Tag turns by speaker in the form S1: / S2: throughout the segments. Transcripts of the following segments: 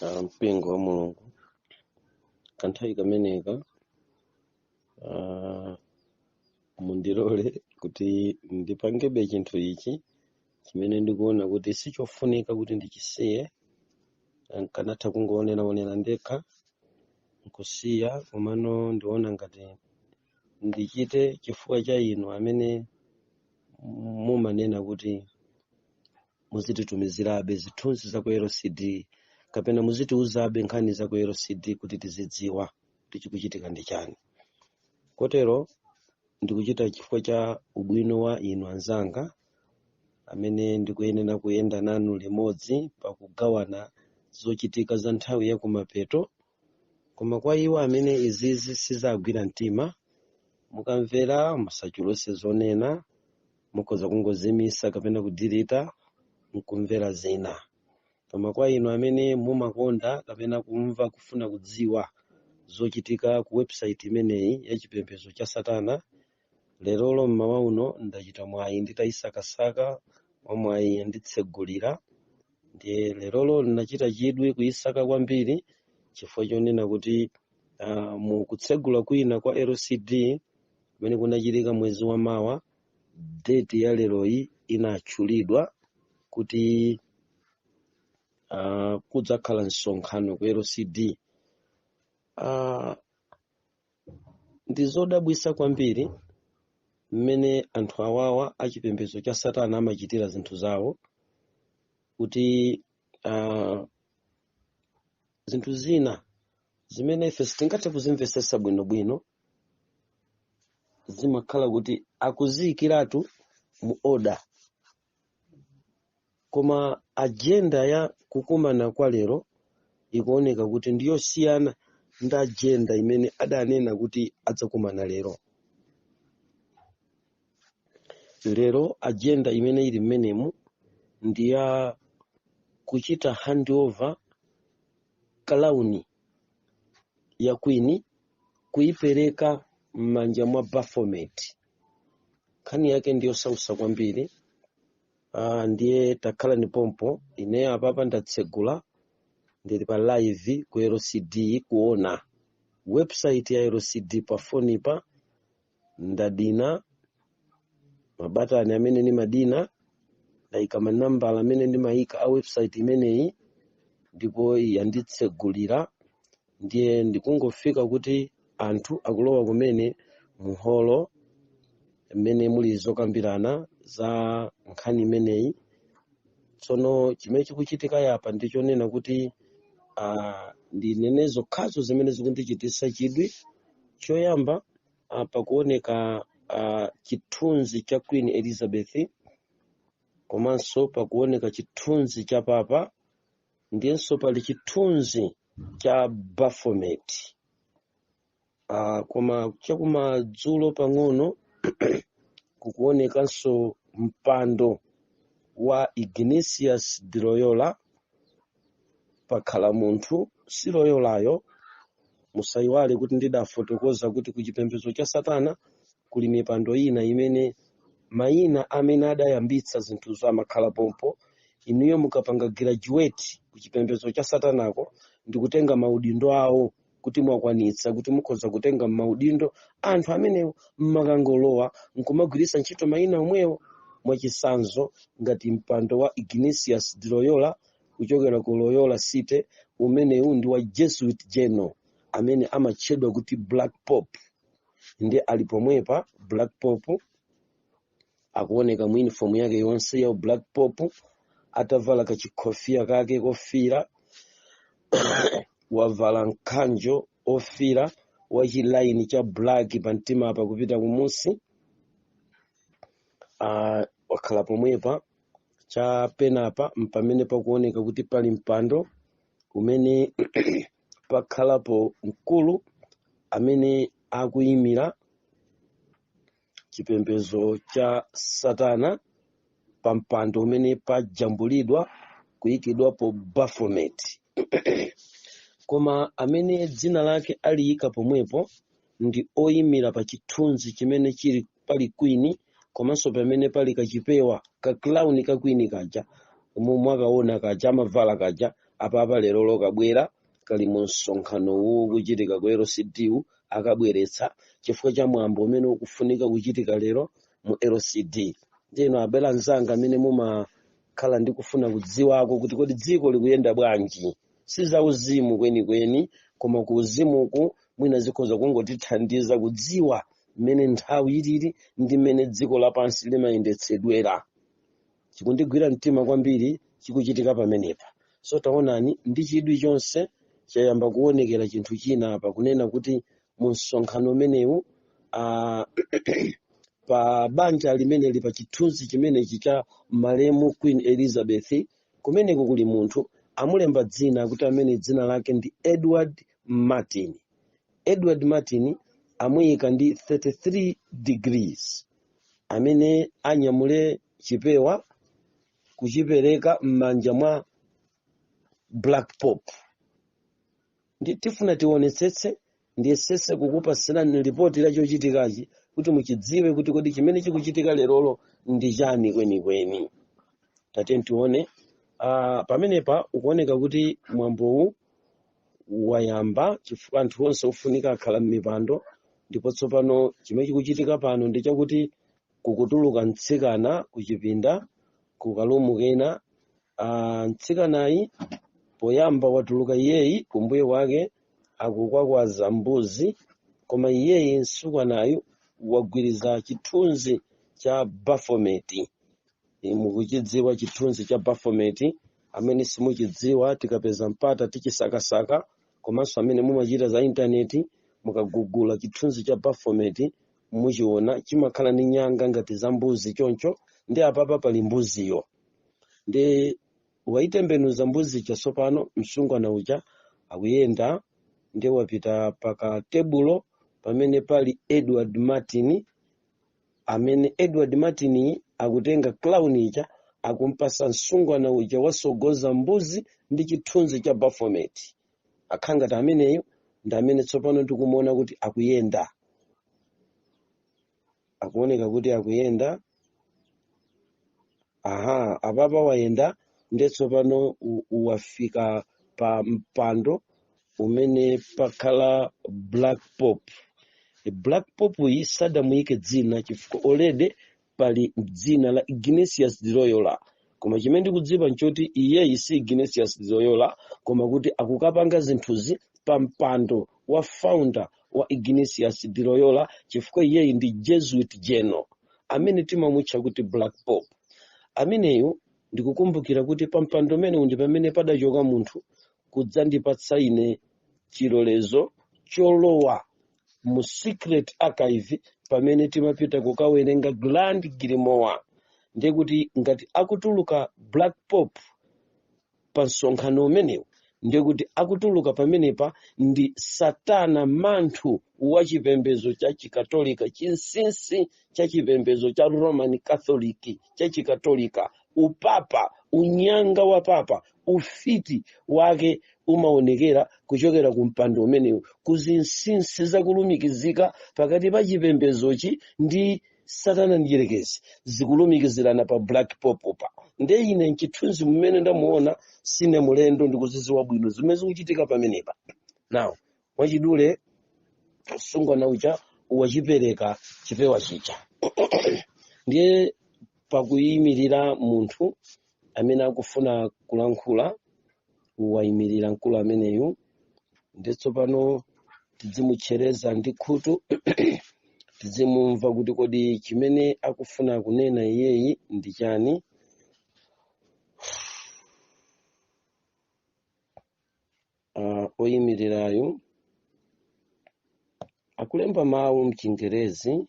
S1: Mpingo wa Mulungu, kanthawi kameneka mundilole kuti ndipangebe chinthu ichi chimene ndikuona kuti sichofunika kuti ndichisiye. Nkanatha kungooneraonera ndekha nkusiya, komano ndiona ngati ndichite chifukwa cha inu amene mumanena kuti muzititumizirabe zithunzi za ku LCD kapena muzitiuzabe nkhani za ku LCD kuti tizidziwa kuti chikuchitika ndi chani. Kotero ndikuchita chifukwa cha ubwino wa inu anzanga amene ndikuyenera kuyenda nanu limodzi pakugawana zochitika za nthawi ya kumapeto. Koma kwa iwo amene izizi sizagwira mtima, mukamvera musachulutse zonena, mukhoza kungozimisa kapena kudelete nkumvera zina. Koma kwa inu amene mumakonda kapena kumva, kufuna kudziwa zochitika ku website imeneyi ya chipembedzo cha satana, lerolo mmawa uno ndachita mwayi nditayisakasaka, mwa mwayi yanditsegulira. Ndiye lerolo ndinachita chidwi kuyisaka kwambiri chifukwa chonena kuti mu kutsegula kwina kwa LCD kumene kunachitika mwezi wa mawa, date ya leroyi inatchulidwa kuti kudzakhala msonkhano ku LCD. Ndi zodabwitsa kwambiri mmene anthu awawa achipembedzo cha satana amachitira zinthu zawo, kuti zinthu zina zimene ife sitingathe kuzimvetsetsa bwinobwino zimakhala kuti akuziyikiratu mu order. Koma agenda ya kukumana kwa lero ikuoneka kuti ndiyosiyana ndi agenda imene adanena kuti adzakumana lero. Lero agenda imene ili mmenemu ndi ya kuchita handover crown ya queen, kuyipereka m'manja mwa Baphomet. Nkhani yake ndiyosausa kwambiri. Ndiye takhala ni pompo. Ineyo apapa ndatsegula, ndili pa live ku LCD kuona website ya LCD pa foni pa. Ndadina mabatani amene ndimadina, ndayika manambala amene ndimayika a website imeneyi ndipo yanditsegulira. Ndiye ndikungofika kuti anthu akulowa kumene muholo mmene muli zokambirana za nkhani imeneyi. Tsono chimene chikuchitika yapa ndichonena kuti ndinene zokhazo zimene zikundichititsa chidwi. Choyamba, pakuoneka chithunzi cha Queen Elizabeth, komanso pakuoneka chithunzi cha papa, ndiyenso pali chithunzi cha Baphomet. Koma chakumadzulo pang'ono kukuonekanso mpando wa Ignatius de Loyola, pakhala munthu, si Loyolayo. Musayiwale kuti ndidafotokoza kuti ku chipembedzo cha satana kuli mipando ina imene mayina amene adayambitsa zinthuzo amakhala pompo. Inuyo mukapanga graduate ku chipembedzo cha satanako ndikutenga maudindo awo, kuti mwakwanitsa kuti mukhoza kutenga maudindo anthu amenewo, mmakangolowa nkumagwiritsa ntchito mayina omwewo. Mwachitsanzo, ngati mpando wa Ignatius de Loyola kuchokera ku Loyola City, umenewu ndi wa Jesuit General amene amatchedwa kuti Black Pope. Ndi ali pomwepa Black Pope, akuoneka mu uniform yake yonse ya Black Pope, atavala kachikhofia kake kofira, wavala mkanjo ofira wa chilaini cha black pamtima apa kupita kumusi. Wakhala pomwepa. Cha penapa mpamene pakuoneka kuti pali mpando umene pakhalapo mkulu amene akuyimira chipembedzo cha satana, pa mpando umene pajambulidwa kuyikidwapo Baphomet. Koma amene dzina lake aliyika pomwepo ndi oyimira pa chithunzi chimene chili pali queen, komanso pamene pali kachipewa ka crown ka queen kaja mwakaona kaja amavala kaja. Apapa lero lokabwera kali mu msonkhano uwu ukuchitika ku LCD wu, akabweretsa chifukwa cha mwambo umene ukufunika kuchitika lero mu LCD. Ndino abale anzanga amene mumakhala ndi kufuna kudziwako kuti kodi dziko likuyenda bwanji, si za uzimu kwenikweni, koma ku uzimuku mwina zikhoza kungotithandiza kudziwa mmene nthawi ilili ndi mmene dziko lapansi limayendetsedwera. Chikundigwira mtima kwambiri chikuchitika pamenepa. So taonani ndi chidwi chonse, chayamba kuonekera chinthu china apa, kunena kuti mu msonkhano umenewu, pa banja limeneli, pa chithunzi chimenechi cha malemu Queen Elizabeth, kumeneko kuli munthu amulemba dzina kuti amene dzina lake ndi Edward Martin. Edward Martin amuyika ndi 33 degrees, amene anyamule chipewa kuchipereka m'manja mwa Black Pope. Ndi tifuna tionetsetse, ndiyesese kukupasirani ripoti la chochitikachi kuti muchidziwe kuti kodi chimene chikuchitika lerolo ndi chani kwenikweni. Tate tione, pamenepa ukuoneka kuti mwambowu wayamba chifukwa anthu onse ofunika akhala m'mipando. Ndipo tsopano chimene chikuchitika pano ndi chakuti kukutuluka mtsikana kuchipinda kukalumu kena. Mtsikanayi poyamba watuluka iyeyi, kumbuyo kwake akukwakwaza mbuzi, koma iyeyi msungwanayu wagwiriza chithunzi cha Baphomet. Mukuchidziwa chithunzi cha Baphomet? Amene simuchidziwa, tikapeza mpata tichisakasaka. Komanso amene mumachita za intaneti, mukagugula chithunzi cha Baphomet muchiona, chimakhala ndi nyanga ngati za mbuzi choncho. Ndi apapa pali mbuziyo, ndi waitembenuza mbuzi chatsopano. Msungwana uja akuyenda ndi wapita paka tebulo pamene pali Edward Martin, amene Edward Martin akutenga crown ija akumpasa msungwana uja wasogoza mbuzi ndi chithunzi cha Baphomet. Akhangati ameneyo ndi amene tsopano tikumuona kuti akuyenda, akuoneka kuti akuyenda. Aha, apapa wayenda, ndiye tsopano wafika pa mpando umene pakhala Black Pope. Black Pope iyi sadamuyike dzina chifukwa already pali dzina la Ignatius de Loyola, koma chimene ndikudziwa nchoti iyeyi si Ignatius de Loyola, koma kuti akukapanga zinthuzi pa mpando wa founder wa Ignatius de Loyola, chifukwa iyeyi ndi Jesuit General amene timamutcha kuti Black Pope. Ameneyu ndikukumbukira kuti pa mpando umenewu ndi pamene padachoka munthu kudzandipatsa ine chilolezo cholowa mu secret archive pamene timapita kukawerenga Grand Grimoire. Ndiye kuti ngati akutuluka Black Pope pa msonkhano umenewu, ndiye kuti akutuluka pamenepa ndi Satana manthu wa chipembedzo cha Chikatolika, chinsinsi cha chipembedzo cha Roman Catholic cha Chikatolika. Upapa, unyanga wa papa, ufiti wake umaonekera kuchokera ku mpando umenewu, ku zinsinsi zakulumikizika pakati pa chipembedzochi ndi Satana ndiyerekezi, zikulumikizirana pa Black Pope pa. Nde ine mchithunzi mmene ndamuona sine mulendo, ndikuziziwa bwino zimene zikuchitika pamenepa. Now, mwachidule, msungwana uja wachipereka chipewa chija, ndiye pakuyimirira munthu amene akufuna kulankhula. Wayimirira mkulu ameneyu, ndi tsopano tidzimutchereza ndi khutu, tidzimumva kuti kodi chimene akufuna kunena iyeyi ndi chani. Oyimirirayu akulemba mawu mchingerezi,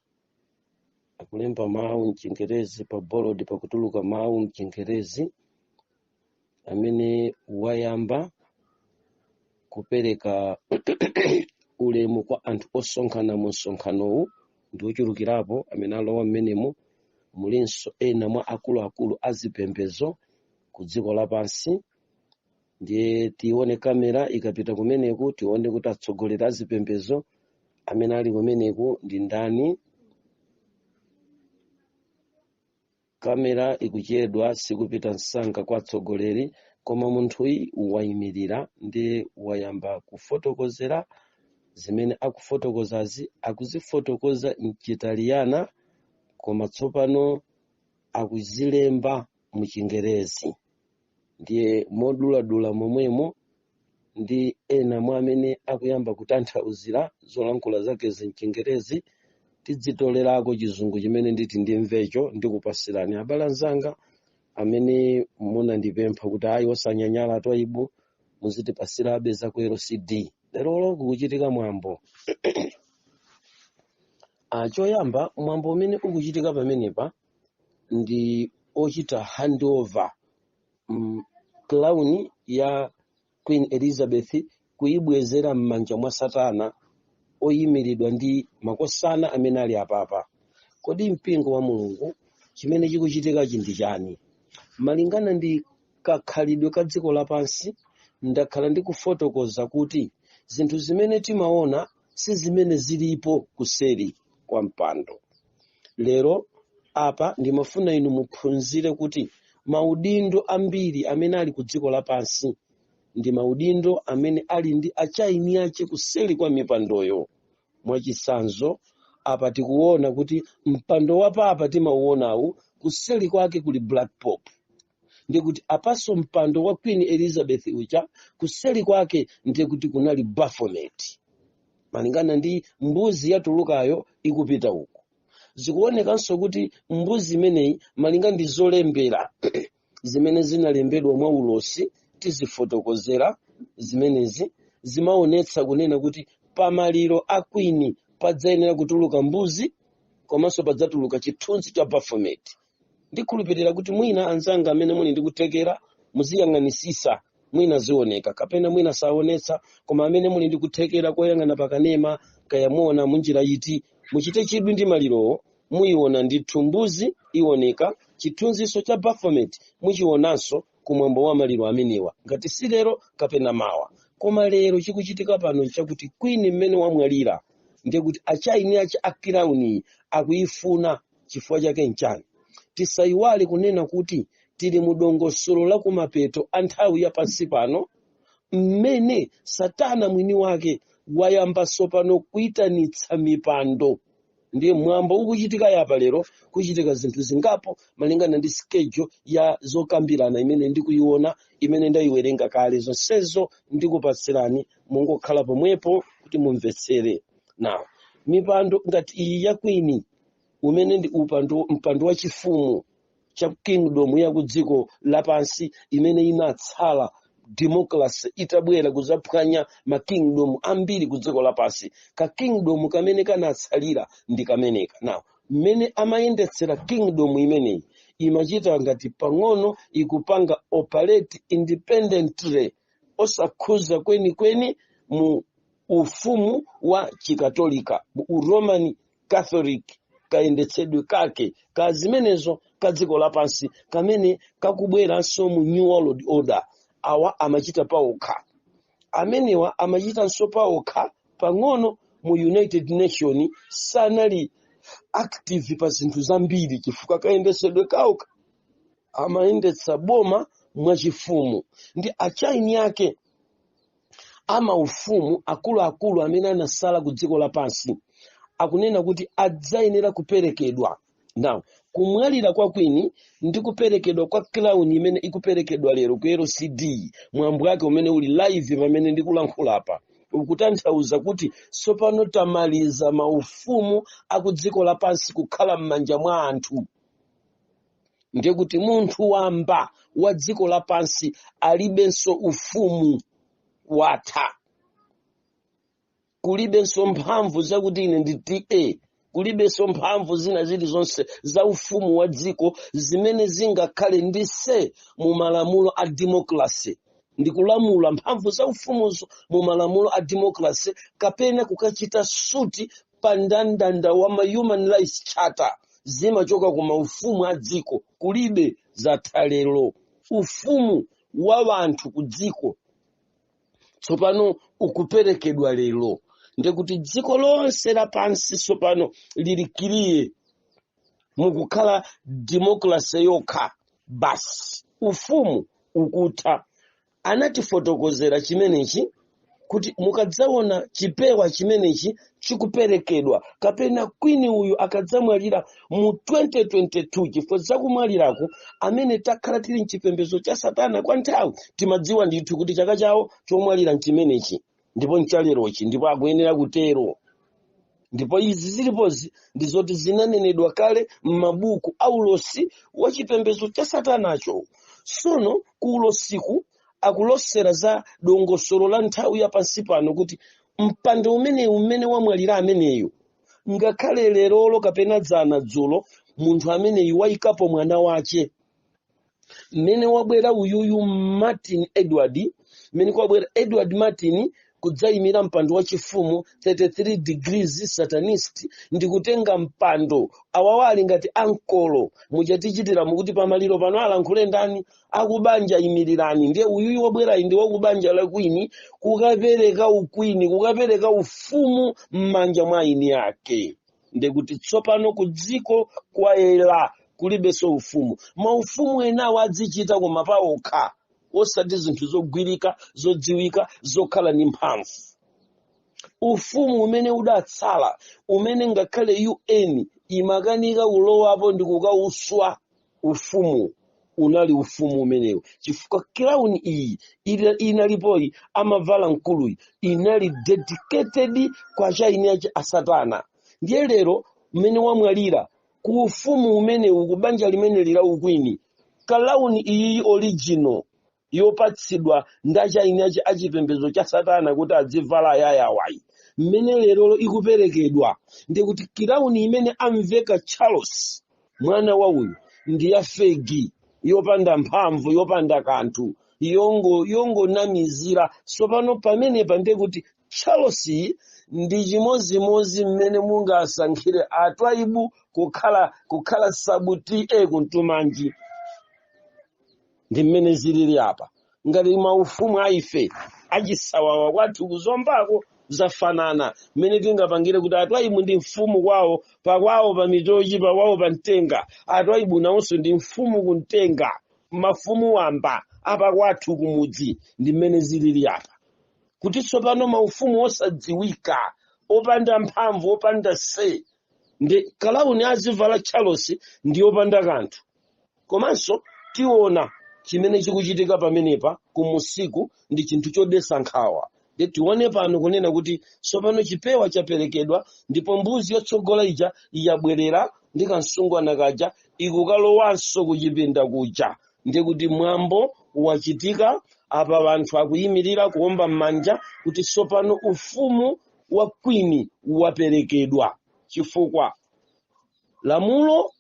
S1: akulemba mawu mchingerezi pa bolodi, pakutuluka mawu mchingerezi. Amene wayamba kupereka ulemu kwa anthu osonkhana mu msonkhanowu ndi ochulukirapo amene alowa mmenemo. Mulinso ena mwa akuluakulu azipembedzo ku dziko lapansi. Ndiye tione kamera ikapita kumeneku, tione kuti atsogoleri azipembedzo amene ali kumeneku ndi ndani. Kamera ikuchedwa, sikupita msanga kwa atsogoleri, koma Koma munthuyi wayimirira ndi wayamba kufotokozera. Zimene akufotokozazi akuzifotokoza mchitaliyana, koma tsopano akuzilemba muchingerezi, ndiye moduladula momwemo ndi ena mwa amene akuyamba kutanthauzira zolankhula zakezi mchingerezi. Tidzitolerako chizungu chimene nditi ndimvecho ndikupasirani abale anzanga amene munandipempha kuti ayi, osanyanyala Twaibu, muzitipasirabe za ku LCD. Lero kukuchitika mwambo. Choyamba, mwambo umene ukuchitika pamenepa ndi ochita handover crown ya Queen Elizabeth, kuyibwezera m'manja mwa Satana oyimiridwa ndi makosana amene ali apapa. Kodi mpingo wa Mulungu, chimene chikuchitikachi ndi chani? Malingana ndi kakhalidwe ka dziko lapansi, ndakhala ndikufotokoza kuti zinthu zimene timaona si zimene zilipo kuseri kwa mpando. Lero apa ndimafuna inu muphunzire kuti maudindo ambiri amene ali ku dziko lapansi ndi maudindo amene ali ndi achaini ache kuseri kwa mipandoyo. Mwachitsanzo, apa tikuona kuti mpando wa papa timauonawu, kuseri kwake kuli Black Pope. Ndikuti apanso mpando wa Queen Elizabeth uja, kuseri kwake ndiye kuti kunali Baphomet, malingana ndi mbuzi yatulukayo ikupita uku. Zikuonekanso kuti mbuzi imeneyi, malinga ndi zolembera zimene zinalembedwa mwa ulosi, tizifotokozera zimenezi, zimaonetsa kunena kuti pamaliro a Queen padzayenera kutuluka mbuzi komanso padzatuluka chithunzi cha Baphomet. Ndikhulupirira kuti mwina anzanga amene muli ndi kuthekera muziyang'anisisa, mwina zioneka kapena mwina saonetsa, koma amene muli ndi kuthekera koyang'ana pakanema, kayamuona munjira iti, muchite chidwi ndi malirowo, muyiona ndithu mbuzi ioneka, chithunziso cha Baphomet muchionanso kumwambo wa maliro amenewa, ngati si lero kapena mawa. Koma lero chikuchitika pano nchakuti Queen mmene wamwalira, ndiye kuti achaini ache a crown akuyifuna. Chifukwa chake nchani? Tisayiwale kunena kuti tili mu dongosolo la kumapeto a nthawi ya pansi pano, mmene Satana mwini wake wayamba tsopano kuyitanitsa mipando. Ndiye mwambo ukuchitika yapa lero, kuchitika zinthu zingapo malingana ndi schedule ya zokambirana imene ndikuiona, imene ndayiwerenga kale. Zonsezo ndikupatsirani, mungokhala pomwepo kuti mumvetsere. Now, mipando ngati iyi ya Queen, umene ndi mpando wa chifumu cha kingdom ya ku dziko lapansi imene inatsala democracy itabwera kudzaphwanya ma kingdom ambiri ku dziko lapansi, ka kingdom kamene kanatsalira ndi kameneka. Now, mmene amayendetsera kingdom imeneyi, imachita ngati pang'ono ikupanga operate independently, osakhuza kwenikweni mu ufumu wa Chikatolika, mu Roman Catholic, kayendetsedwe kake ka zimenezo ka dziko lapansi kamene kakubweranso mu New World Order. Awa amachita paokha, amenewa amachitanso paokha pang'ono mu United Nation. Sanali active pa zinthu zambiri chifukwa kayendetsedwe kawo amayendetsa boma mwachifumu ndi achaini ake amaufumu akuluakulu amene anasala ku dziko lapansi, akunena kuti adzayenera kuperekedwa. Now, kumwalira kwa Queen ndi kuperekedwa kwa crown imene ikuperekedwa lero ku LCD, mwambo wake umene uli live pamene ndikulankhulapa, ukutanthauza kuti tsopano tamaliza maufumu aku dziko lapansi kukhala m'manja mwa anthu. Ndiye kuti munthu wamba wa dziko lapansi alibenso ufumu, watha. Kulibenso mphamvu zakuti ine ndi ta, kulibenso mphamvu zina zilizonse za ufumu wa dziko zimene zingakhale ndi se mu malamulo a democracy ndi kulamula mphamvu za ufumuzo mu malamulo a democracy, kapena kukachita suit pa ndandanda wa ma Human Rights Charter. Zimachoka ku maufumu a dziko, kulibe, zatha lero. Ufumu wa wanthu ku dziko tsopano ukuperekedwa lero. Ndikuti dziko lonse lapansi tsopano lili clear, mukukhala democracy yokha basi, ufumu ukutha. Anatifotokozera chimenechi kuti mukadzaona chipewa chimenechi chikuperekedwa, kapena queen uyu akadzamwalira mu 2022, chifukwa zakumwalirako, amene takhala tili mchipembedzo cha satana kwa nthawi, timadziwa ndithu kuti chaka chawo chomwalira nchimenechi, ndipo nchalerochi, ndipo akuyenera kutero. Ndipo izi zilipozi ndi zoti zinanenedwa kale m'mabuku a ulosi wa chipembedzo cha satanacho. Sono ku ulosiku akulosera za dongosolo la nthawi ya pansi pano, kuti mpando umenewu umene wamwalira ameneyu, ngakhale lerolo kapena dzana dzulo, munthu ameneyu wayikapo mwana wace. Mmene wabwera uyuyu Martin Edward, mmene kwabwera Edward Martin kudzayimira mpando wachifumu, 33 degrees satanist, ndi kutenga mpando. Awawa ali ngati ankolo muchatichitira mukuti pamaliro pano alankhule ndani? Akubanja imirirani. Ndiye uyuyu wabwerayi ndi wakubanja la queen, kukapereka uqueen, kukapereka ufumu m'manja mwa eni ake. Ndikuti tsopano ku dziko kwayera, kulibenso ufumu. Maufumu enawo adzichita koma paokha, osati zinthu zogwirika, zodziwika, zokhala ndi mphamvu. Ufumu umene udatsala, umene ngakhale UN imakanika kulowapo ndi kukauswa ufumu, unali ufumu umenewu, chifukwa crown iyi inalipoyi, amavala mkuluyi, inali dedicated kwa chaini achi asatana. Ndiye lero mmene wamwalira ku ufumu umenewu, ku banja limene lila uqueen, crown iyi original yopatsidwa ndi achaini achi achipembedzo cha satana kuti adzivala ayayawayi, mmene lerolo ikuperekedwa, ndikuti crown imene amveka Charles, mwana wa uyu, ndi ya fake, yopanda mphamvu, yopanda kanthu, yongonamizira. Tsopano pamenepa ndekuti Charles ndi chimozimozi mmene mungasankhire atwaibu kukhala sub T/A kuntumanji. Ndi mmene zilili apa, ngati maufumu aife achisawawa kwathu kuzombako zafanana mmene tingapangire kuti atwaibu ndi mfumu kwawo, pakwawo pa mitochi, pakwawo pa mtenga. Atwaibu nawonso ndi mfumu kumtenga, mafumu wamba apa kwathu kumudzi. Ndi mmene zilili apa, kuti tsopano maufumu osadziwika, opanda mphamvu, opanda se, ndi crown azivala Charles ndi opanda kanthu. Komanso tiona chimene chikuchitika pamenepa kumusiku ndi chinthu chodetsa nkhawa. Ndi tione pano kunena kuti tsopano chipewa chaperekedwa, ndipo mbuzi yotsogola ija yabwerera ndi kansungwana kaja, ikukalowanso kuchipinda kuja. Ndi kuti mwambo wachitika apa, anthu akuyimirira kuomba m'manja kuti tsopano ufumu wa queen waperekedwa, chifukwa lamulo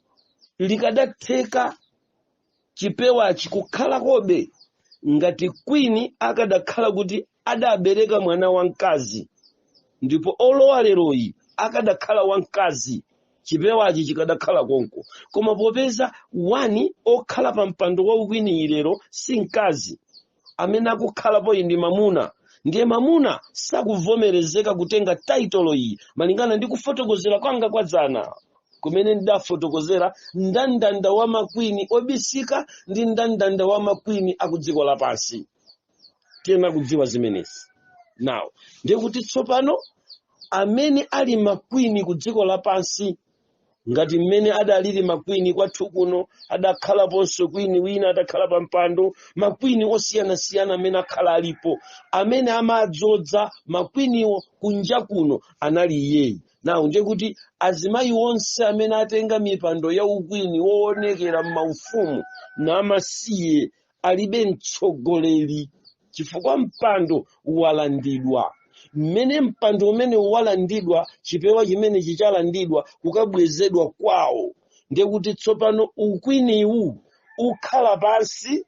S1: likadatheka chipewachi kukhalakobe ngati queen akadakhala kuti adabereka mwana wamkazi, ndipo olowa leroyi akadakhala wamkazi, chipewachi chikadakhala konko. Koma popeza wani okhala pa mpando wa uqueen lero si mkazi, amene akukhalapo iyi ndi mamuna, ndiye mamuna sakuvomerezeka kutenga title iyi, malingana ndi kufotokozera kwanga kwadzana kumene ndidafotokozera mndandanda wa maqueen obisika ndi mndandanda wa maqueen aku dziko lapansi. Tiyenera kudziwa zimenezi. Nawo ndiye kuti tsopano amene ali maqueen ku dziko lapansi, ngati mmene adalili maqueen kwathu kuno, adakhalaponso queen wina adakhala pa mpando, maqueen osiyanasiyana amene akhala alipo, amene amadzodza maqueenwo kunja kuno anali iyeyi. Nawo ndiye kuti azimayi onse amene atenga mipando ya uqueen woonekera m'maufumu namasiye alibe mtsogoleri, chifukwa mpando walandidwa. Mmene mpando umene walandidwa, chipewa chimene chichalandidwa kukabwezedwa kwawo, ndiye kuti tsopano uqueenwu ukhala pansi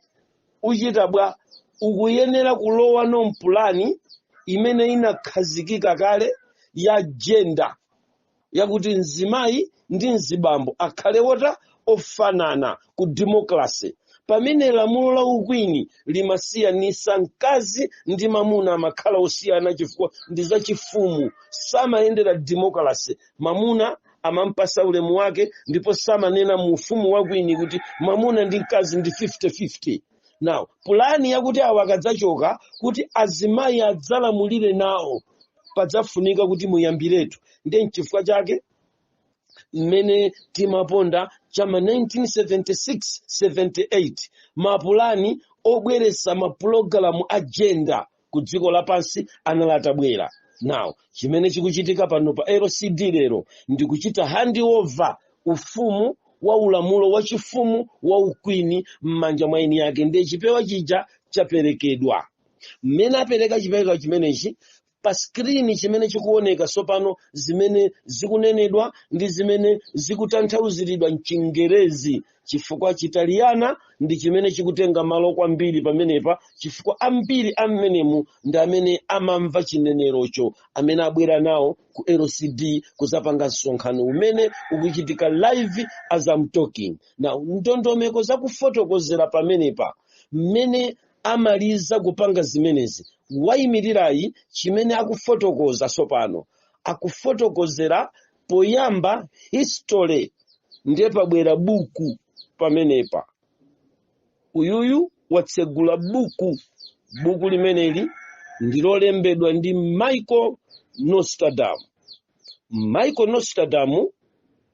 S1: uchita bwa? Ukuyenera kulowa nompulani imene inakhazikika kale ya gender, yakuti mzimayi ndi mzibambo akhale wota ofanana ku democracy, pamene lamulo la uqueen limasiyanisa mkazi ndi mamuna, amakhala osiyana chifukwa ndi zachifumu, samayendera democracy. Mamuna amampasa ulemu wake, ndipo samanena mu ufumu wa queen kuti mamuna ndi mkazi ndi 50-50. Now pulani yakuti awa akadzachoka kuti azimayi adzalamulire nawo, padzafunika kuti muyambiretu. Ndiye nchifukwa chake mmene timaponda chama 1976 78, mapulani obweresa mapulogalamu a gender ku dziko lapansi anali atabwera. Now chimene chikuchitika pano pa LCD lero ndikuchita handover ufumu wa ulamulo wa chifumu wa ukwini m'manja mwa eni yake. Ndiye chipewa chija chaperekedwa. Mmene apereka chipewa chimenechi, pa screen chimene chikuoneka tsopano, zimene zikunenedwa ndi zimene zikutanthauziridwa mchingerezi, chifukwa Chitaliyana ndi chimene chikutenga malo kwambiri pamenepa, chifukwa ambiri ammenemu ndi amene amamva chinenerocho, amene abwera nawo ku LCD kuzapanga msonkhano umene ukuchitika live as I'm talking now. Ndondomeko zakufotokozera pamenepa, mmene amaliza kupanga zimenezi, wayimirirayi chimene akufotokoza tsopano, akufotokozera poyamba history. Ndiye pabwera buku pamenepa. Uyuyu watsegula buku. Buku limeneli ndilolembedwa ndi Michael Nostradam. Michael Nostradam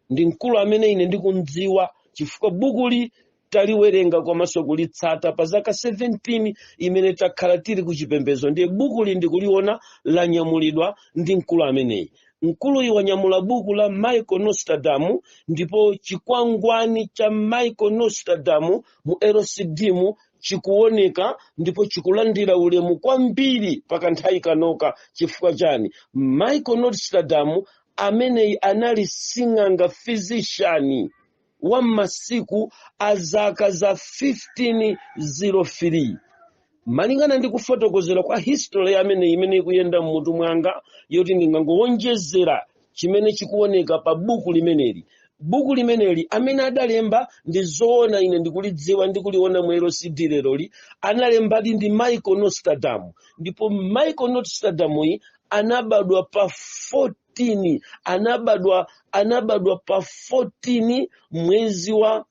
S1: ndi mkulu amene ine ndikumdziwa, chifukwa bukuli taliwerenga komanso kulitsata pa zaka 17 imene takhala tili ku chipembedzo. Ndiye bukuli ndikuliona lanyamulidwa ndi mkulu ameneyi. Mkuluyi wanyamula buku la Michael Nostradam, ndipo chikwangwani cha Michael Nostradam mu LCD mu chikuoneka ndipo chikulandira ulemu kwambiri pakanthawi kanoka. Chifukwa chani? Michael Nostradam ameneyi anali sing'anga, physician wa m'masiku a zaka za 1503, malingana ndi kufotokozera kwa history amene imene ikuyenda mmutu mwanga, yoti ndingangowonjezera chimene chikuoneka pa buku limeneli. Buku limeneli amene adalemba, ndi zoona ine ndikulidziwa, ndikuliona mu LCD leroli, analembadi ndi Michael Nostradam. Ndipo Michael Nostradam uyi anabadwa pa 14, anabadwa pa 14 mwezi wa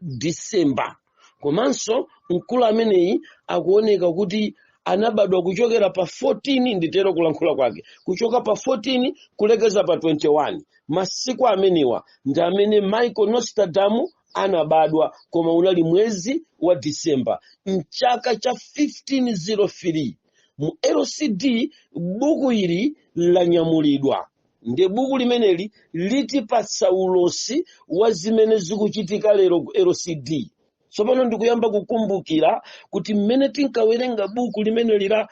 S1: Disemba. Komanso mkulu ameneyi akuoneka kuti anabadwa kuchokera pa 14, nditero kulankhula kwake, kuchoka pa 14 kulekeza pa 21. Masiku amenewa ndi amene Michael Nostradam anabadwa, koma unali mwezi wa Disemba mchaka cha 1503. Mu LCD buku ili lanyamulidwa. Ndiye buku limeneli litipatsa ulosi wa zimene zikuchitika lero ku LCD. Tsopano ndikuyamba kukumbukira kuti mmene tinkawerenga buku limeneli la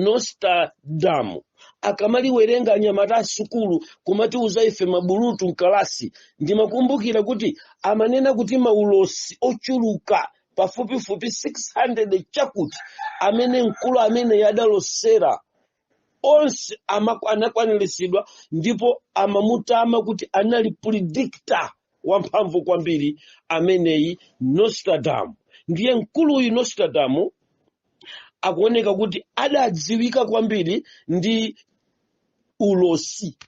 S1: Nostradam, akamaliwerenga anyamata asukulu kumatiuza ife mabulutu mkalasi, ndimakumbukira kuti amanena kuti maulosi ochuluka pafupifupi 600 chakuti amene mkulu amene yadalosera onse anakwaniritsidwa, ndipo amamutama kuti anali predictor wamphamvu kwambiri ameneyi Nostradam. Ndiye mkuluyu Nostradam akuoneka kuti adadziwika kwambiri ndi ulosi.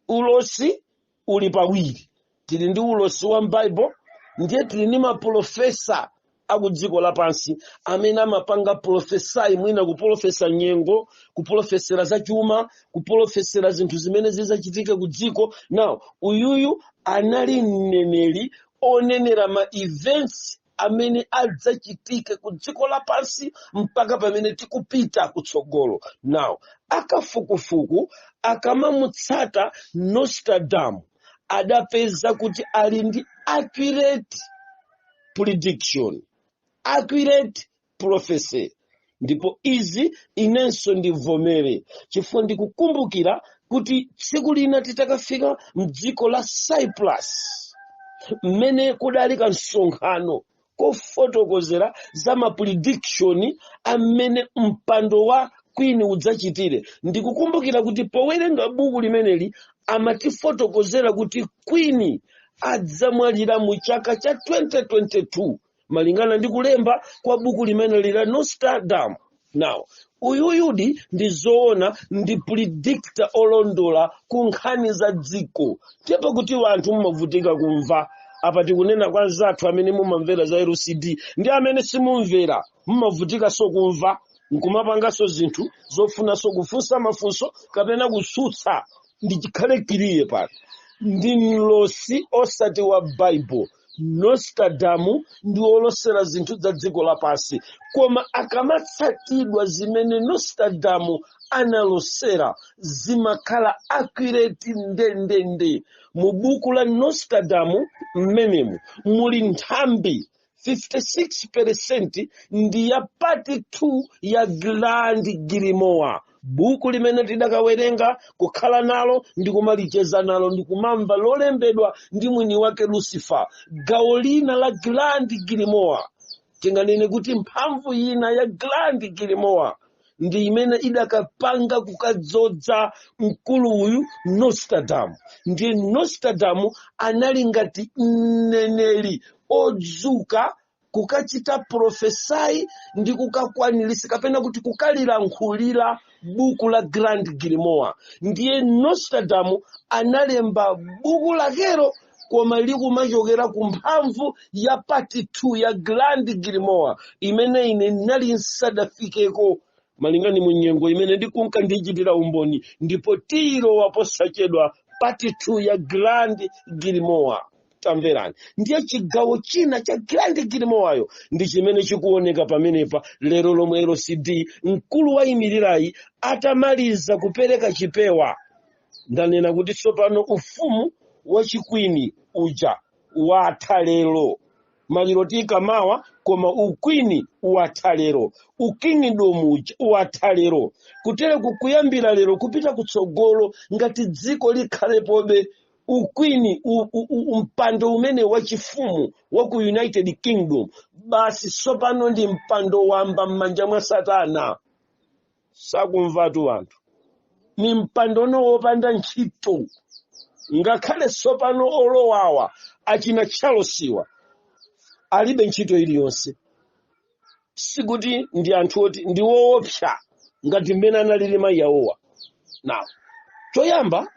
S1: Ulosi uli pawiri: tili ndi ulosi wa m'Bible, ndiye tili ndi maprofesa aku dziko lapansi amene amapanga prophesy, mwina kuprofesa nyengo, kuprofesera zachuma, kuprofesera zinthu zimene zizachitika ku dziko. Now uyuyu anali mneneri onenera ma events amene adzachitike ku dziko lapansi mpaka pamene tikupita kutsogolo. Now akafukufuku akamamutsata Nostradam, adapeza kuti ali ndi accurate prediction, accurate prophecy. Ndipo izi inenso ndivomere, chifukwa ndikukumbukira kuti tsiku lina titakafika mdziko la Cyprus, mmene kudali kamsonkhano kofotokozera za ma prediction amene mpando wa queen udzachitire, ndikukumbukira kuti powerenga buku limeneli amatifotokozera kuti queen adzamwalira mu chaka cha 2022, malingana ndi kulemba kwa buku limeneli la Nostradam. Now uyuyudi ndi zoona ndi predictor olondola ku nkhani za dziko. Ndipo kuti wanthu mmavutika kumva, Apa tikunena kwa anzathu amene mumamvera za LCD ndi amene simumvera, mumavutikanso kumva nkumapanganso zinthu zofunanso kufunsa mafunso kapena kutsutsa. Ndichikhale clear pano, ndi mlosi osati wa Bible. Nostradamu ndi olosera zinthu za dziko lapansi, koma akamatsatidwa zimene Nostradamu analosera zimakhala accurate ndendende. Mu buku la Nostradamu mmenemu muli nthambi 56% ndi ya part 2 ya Grand Grimoire, buku limene tidakawerenga, kukhala nalo ndi kumalicheza nalo ndi kumamva lolembedwa ndi mwini wake Lucifer. Gawo lina la Grand Grimoire, tinganene kuti mphamvu ina ya Grand Grimoire ndi imene idakapanga kukadzodza mkulu uyu Nostradamu. Ndiye Nostradamu anali ngati mneneri odzuka kukachita prophesy ndi kukakwanirisa kapena kuti kukalilankhulira buku la Grand Grimoire. Ndiye Nostradamu analemba buku lakelo, koma likumachokera ku mphamvu ya part 2 ya Grand Grimoire imene ine ndinali nsadafikeko, malingani mu nyengo imene ndikunka ndichitira umboni. Ndipo tiro waposachedwa part 2 ya Grand Grimoire. Tamverani, ndiye chigawo china cha Grand Grimoireyo ndi chimene chikuoneka pamenepa lero lomwe LCD mkulu wayimirirayi atamaliza kupereka chipewa. Ndanena kuti tsopano ufumu wachikwini uja watha lero. Maliro tikamawa, koma ukwini watha lero, ukingdom uja watha lero. Kutere kukuyambira lero kupita kutsogolo, ngati dziko likhalepobe, ukwini mpando umene wachifumu wa ku United Kingdom basi tsopano ndi mpando wamba m'manja mwa Satana. Sakumvatu anthu, ni mpando wopanda ntchito. Ngakhale tsopano olowawa achina Charlesiwa alibe ntchito iliyonse. Sikuti ndi anthu oti ndi woopsa ngati mmene analili mayi awowa. Nawo choyamba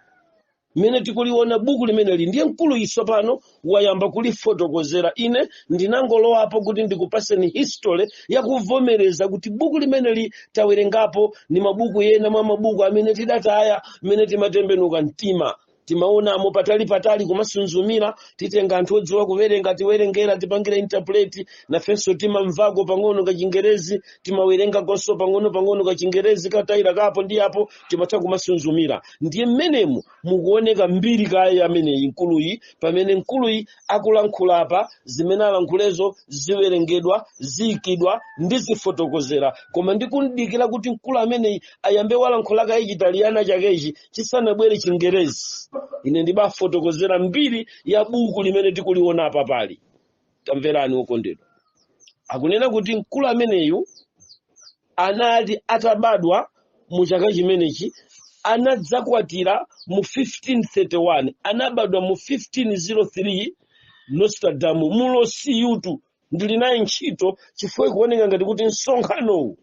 S1: mmene tikuliona buku limeneli, ndiye mkulu iso pano wayamba kulifotokozera. Ine ndinangolowapo kuti ndikupaseni history yakuvomereza kuti buku limeneli tawerengapo, ni mabuku ena mwa mabuku amene tidataya mmene timatembenuka mtima. Timaonamo patali patali, kumasunzumira, titenga anthu odziwa kuwerenga, tiwerengera, tipangira interpret. Nafenso timamvako pang'ono kachingerezi, timawerenga konso pang'ono pang'ono kachingerezi katayira kapo ndi apo, timatha kumasunzumira. Ndiye mmenemu mukuoneka mbiri kaye ameneyi mkuluyi. Pamene mkuluyi akulankhula apa, zimene alankhulezo ziwerengedwa, ziyikidwa ndi zifotokozera, koma ndikundikira kuti mkulu ameneyi ayambe walankhula kaye Chitaliyana chakechi chisanabwere Chingerezi, ine ndibafotokozera mbiri ya buku limene tikuliona apa pali. Tamverani okondedwa, akunena kuti mkulu ameneyu anali atabadwa mu chaka chimenechi, anadzakwatira mu 1531. Anabadwa mu 1503 Nostradamu mulosiyutu. Ndili naye ntchito chifukwa ikuoneka ngati kuti msonkhanowu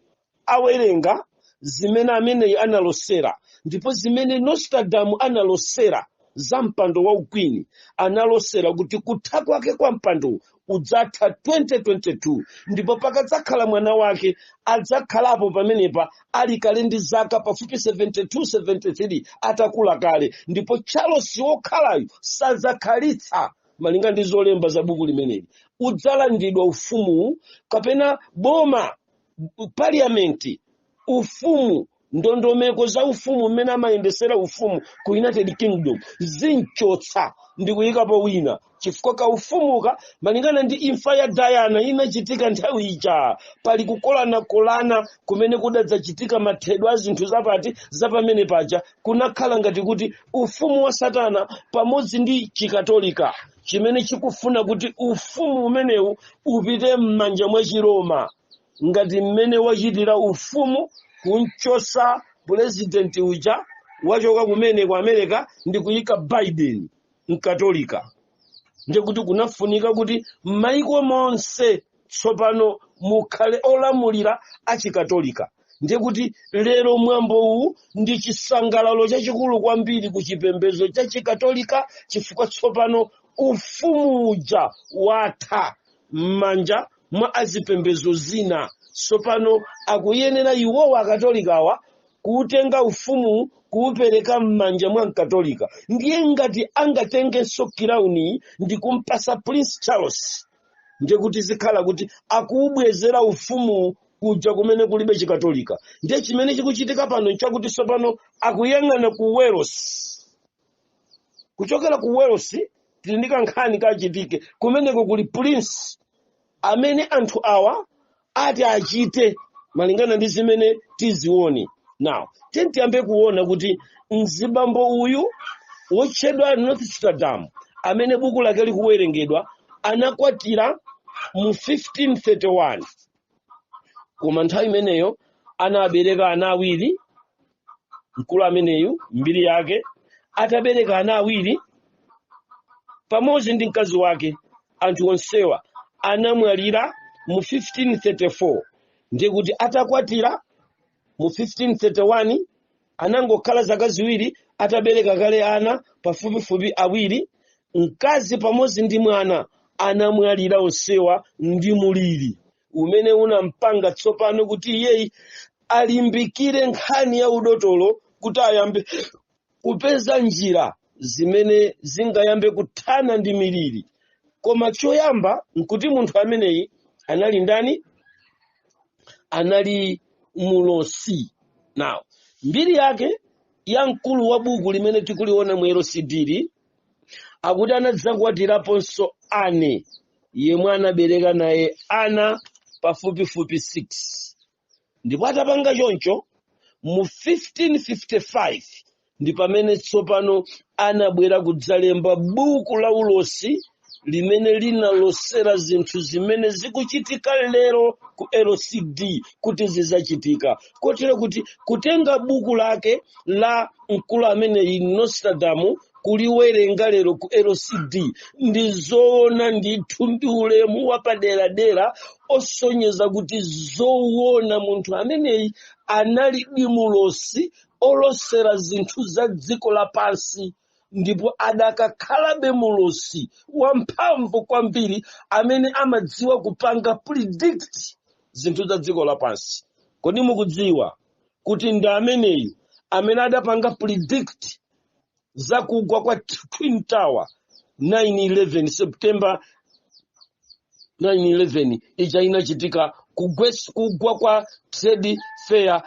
S1: awerenga zimene ameneyi analosera. Ndipo zimene Nostradamu analosera za mpando wa ukwini, analosera kuti kutha kwake kwa mpando udzatha 2022, ndipo pakadzakhala mwana wake adzakhalapo pamenepa ali kale ndi zaka pafupi 72 73, atakula kale. Ndipo Charles wokhalayo sadzakhalitsa, malinga ndi zolemba za buku limeneli. Udzalandidwa ufumuwu kapena boma, parliament, ufumu, ndondomeko za ufumu mmene amayendesera ufumu ku United Kingdom zinchotsa ndi kuyikapo wina, chifukwa kaufumuka malingana ndi imfa ya Diana inachitika nthawi ija, pali kukolanakolana kumene kudadzachitika, mathedwe a zinthu zapati zapamene paja. Kunakhala ngati kuti ufumu wa Satana pamodzi ndi Chikatolika chimene chikufuna kuti ufumu umenewu upite m'manja mwa Chiroma, ngati mmene wachitira ufumu kunchosa purezidenti uja wachoka kumene ku America ndi kuyika Biden Mkatolika. Ndikuti kunafunika kuti m'mayiko monse tsopano mukhale olamulira achikatolika. Ndiye kuti lero mwambo uwu ndi chisangalalo chachikulu kwambiri ku chipembedzo cha Chikatolika, chifukwa tsopano Ufumu uja watha m'manja mwa azipembedzo zina. Tsopano akuyenera iwowa Akatolikawa kuutenga ufumu kuupereka m'manja mwa Mkatolika. Ndiye ngati angatengenso crown ndi kumpasa Prince Charles, ndiye kuti zikhala kuti akuubwezera ufumu kuja kumene kulibe Chikatolika. Ndiye chimene chikuchitika pano nchakuti tsopano akuyang'ana ku Wales. Kuchokera ku Wales tili ndi kankhani kachitike kumeneko. Kuli prince amene anthu awa ati achite malingana ndi zimene tizione. Now tiyambe kuona kuti mzibambo uyu wotchedwa Nostradamus, amene buku lake likuwerengedwa, anakwatira mu 1531, koma nthawi imeneyo anabereka ana awiri. Mkulu ameneyu, mbiri yake, atabereka ana awiri pamodzi ndi mkazi wake, anthu onsewa anamwalira mu 1534. Ndiye kuti atakwatira mu 1531, anangokhala zaka 2 atabereka kale ana pafupifupi awiri. Mkazi pamodzi ndi mwana anamwalira onsewa ndi muliri umene unampanga tsopano kuti iyeyi alimbikire nkhani ya udotolo, kuti ayambe kupeza njira zimene zingayambe kuthana ndi miliri. Koma choyamba nkuti munthu ameneyi anali ndani? Anali mulosi. Now, mbiri yake ya mkulu wa buku limene tikuliona mu LCD, akuti anadzakwatiraponso Ane, yemwe anabereka naye ana pafupifupi 6. Ndipo atapanga choncho, mu 1555 ndi pamene tsopano anabwera kudzalemba buku la ulosi limene linalosera zinthu zimene zikuchitika lero ku LCD kuti zizachitika. Kotero kuti kutenga buku lake la mkulu ameneyi Nostradamus kuliwerenga lero ku LCD ndi zoona ndithu, ndi ulemu wapaderadera osonyeza kuti zoona munthu ameneyi anali mulosi olosera zinthu za dziko lapansi, ndipo adakakhalabe mulosi wamphamvu kwambiri amene amadziwa kupanga predict zinthu za dziko lapansi. Kodi mukudziwa kuti ndi ameneyu amene adapanga predict za kugwa kwa Twin Tower 9/11, September 9/11 ija inachitika, kugwa kwa Trade Fair,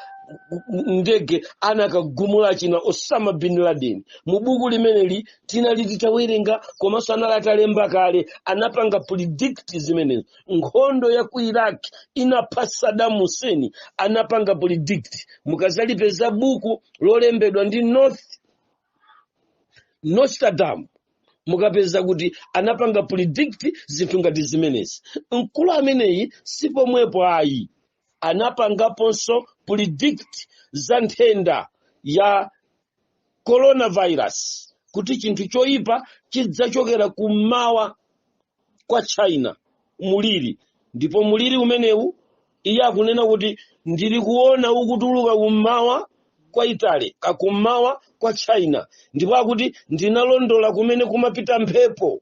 S1: ndege anakagumula china Osama bin Laden? Mu buku limeneli tinali titawerenga, komanso anali atalemba kale, anapanga predict zimenezo. Nkhondo ya ku Iraq inapha Saddam Hussein, anapanga predict. Mukazalipeza buku lolembedwa ndi Nostradamus, mukapeza kuti anapanga predict zinthu ngati zimenezi. Mkulu ameneyi sipomwepo ayi, anapangaponso predict za nthenda ya coronavirus, kuti chinthu choyipa chidzachokera kummawa kwa China, muliri. Ndipo muliri umenewu iye akunena kuti ndili kuona ukutuluka kummawa kwa Italy, kakummawa kwa China. Ndipo akuti ndinalondola kumene kumapita mphepo.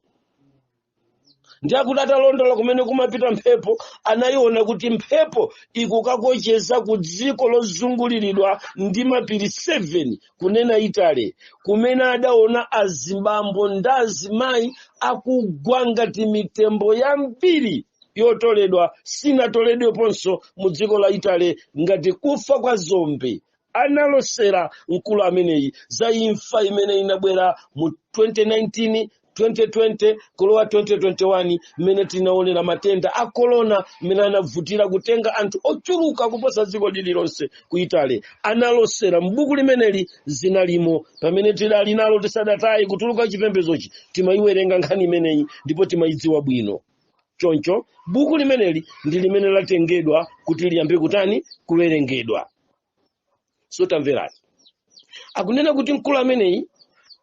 S1: Ndi akuti atalondola kumene kumapita mphepo, anayiona kuti mphepo ikukakocheza ku dziko lozunguliridwa ndi mapiri 7, kunena Italy, kumene adaona azibambo ndi azimayi akugwa ngati mitembo yambiri yotoledwa, sinatoledweponso mu dziko la Italy, ngati kufa kwa zombie. Analosera mkulu ameneyi za imfa imene inabwera mu 2019, 2020 kulowa 2021, mmene tinaonera matenda a corona, mmene anavutira kutenga anthu ochuluka kuposa dziko lililonse ku Italy. Analosera m'buku limeneli, zinalimo. Pamene tidali nalo tisadatayi kutuluka chipembezochi, timayiwerenga nkhani imeneyi ndipo timayidziwa bwino. Choncho buku limeneli ndi limene latengedwa kuti liyambe kutani? Kuwerengedwa. So tamverani, akunena kuti mkulu ameneyi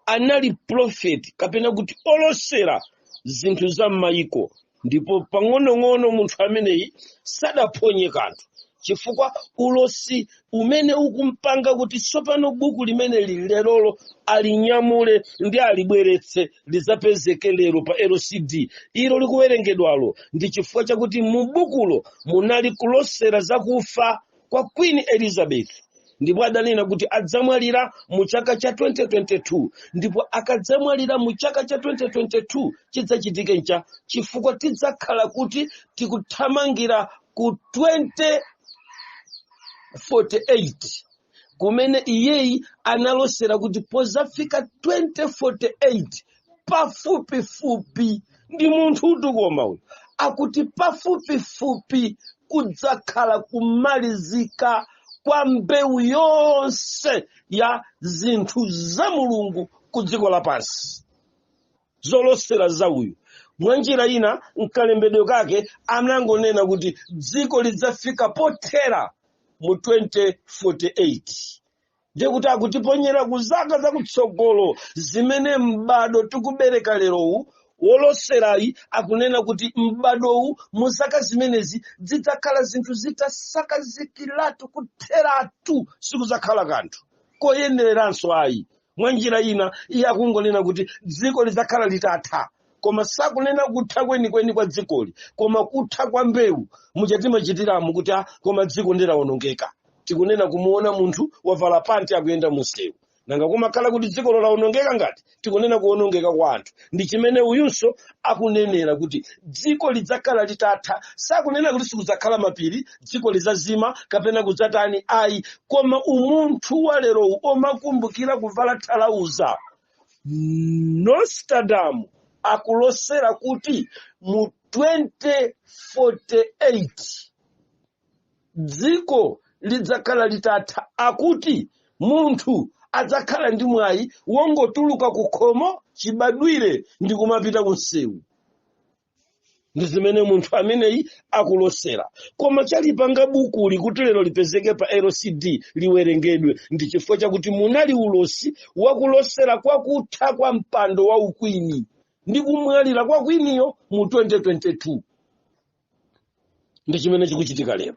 S1: anali prophet, kapena kuti olosera zinthu za m'mayiko, ndipo pang'onong'ono munthu ameneyi sadaphonye kanthu. Chifukwa ulosi umene ukumpanga kuti tsopano buku limene lili lerolo alinyamule ndi alibweretse lidzapezeke lero pa LCD ilo likuwerengedwalo, ndi chifukwa chakuti mu bukulo munali kulosera zakufa kwa Queen Elizabeth, ndipo adanena kuti adzamwalira mu chaka cha 2022. Ndipo akadzamwalira mu chaka cha 2022, chidzachitike ncha chifukwa tidzakhala kuti tikuthamangira ku 2048, kumene iyeyi analosera kuti pozafika 2048 pafupifupi, ndi munthu utu koma uyu, akuti pafupifupi kudzakhala kumalizika kwa mbewu yonse ya zinthu za Mulungu ku dziko lapansi. Zolosera za uyu, mwa njira ina mkalembedwe kake anangonena kuti dziko lidzafika pothera mu 2048. Ndiye kuti akutiponyera ku zaka zakutsogolo zimene m'bado tikubereka lerowu. Woloserayi akunena kuti m'badowu mu zaka zimenezi zidzakhala zinthu zitasakazikiratu, kutheratu, sikudzakhala kanthu koyenereranso ayi. Mwa njira ina iye akungonena kuti dziko lidzakhala litatha, koma sakunena kutha kwenikweni kwa dzikoli, koma kutha kwa mbewu muchatimachitiramu kuti ah, koma dziko ndilawonongeka. Tikunena kumuona munthu wavala panti akuyenda munsewu, nanga kumakhala kuti dziko lawonongeka? Ngati tikunena kuwonongeka kwa anthu, ndi chimene uyunso akunenera kuti dziko lidzakhala litatha. Sakunena kuti sikudzakhala mapiri, dziko lidzazima kapena kudzatani ayi, koma umunthu wa lerowu omakumbukira kuvala thalauza. Nostradamus akulosera kuti mu 2048 dziko lidzakhala litatha. Akuti munthu adzakhala ndi mwayi wongotuluka ku khomo chibadwire ndi kumapita ku msewu. Ndi zimene munthu ameneyi akulosera. Koma chalipanga bukuli kuti lero lipezeke pa LCD liwerengedwe ndi chifukwa chakuti munali ulosi wakulosera kwakutha kwa mpando wa ukwini ndi kumwalira kwa kwiniyo mu 2022. Ndi chimene chikuchitika lero,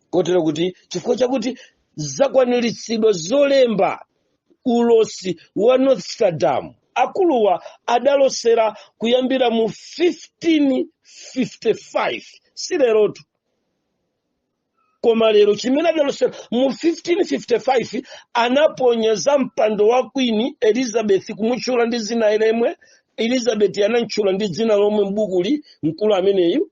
S1: kotero kuti chifukwa chakuti zakwaniritsidwa zolemba ulosi wa Nostradamus, akuluwa adalosera kuyambira mu 1555, si lerotu, koma lero chimene adalosera mu 1555, anaponya za mpando wa Queen Elizabeth, kumutchula ndi dzina lemwe. Elizabeth anamtchula ndi dzina lomwe m'bukuli. Mkulu ameneyu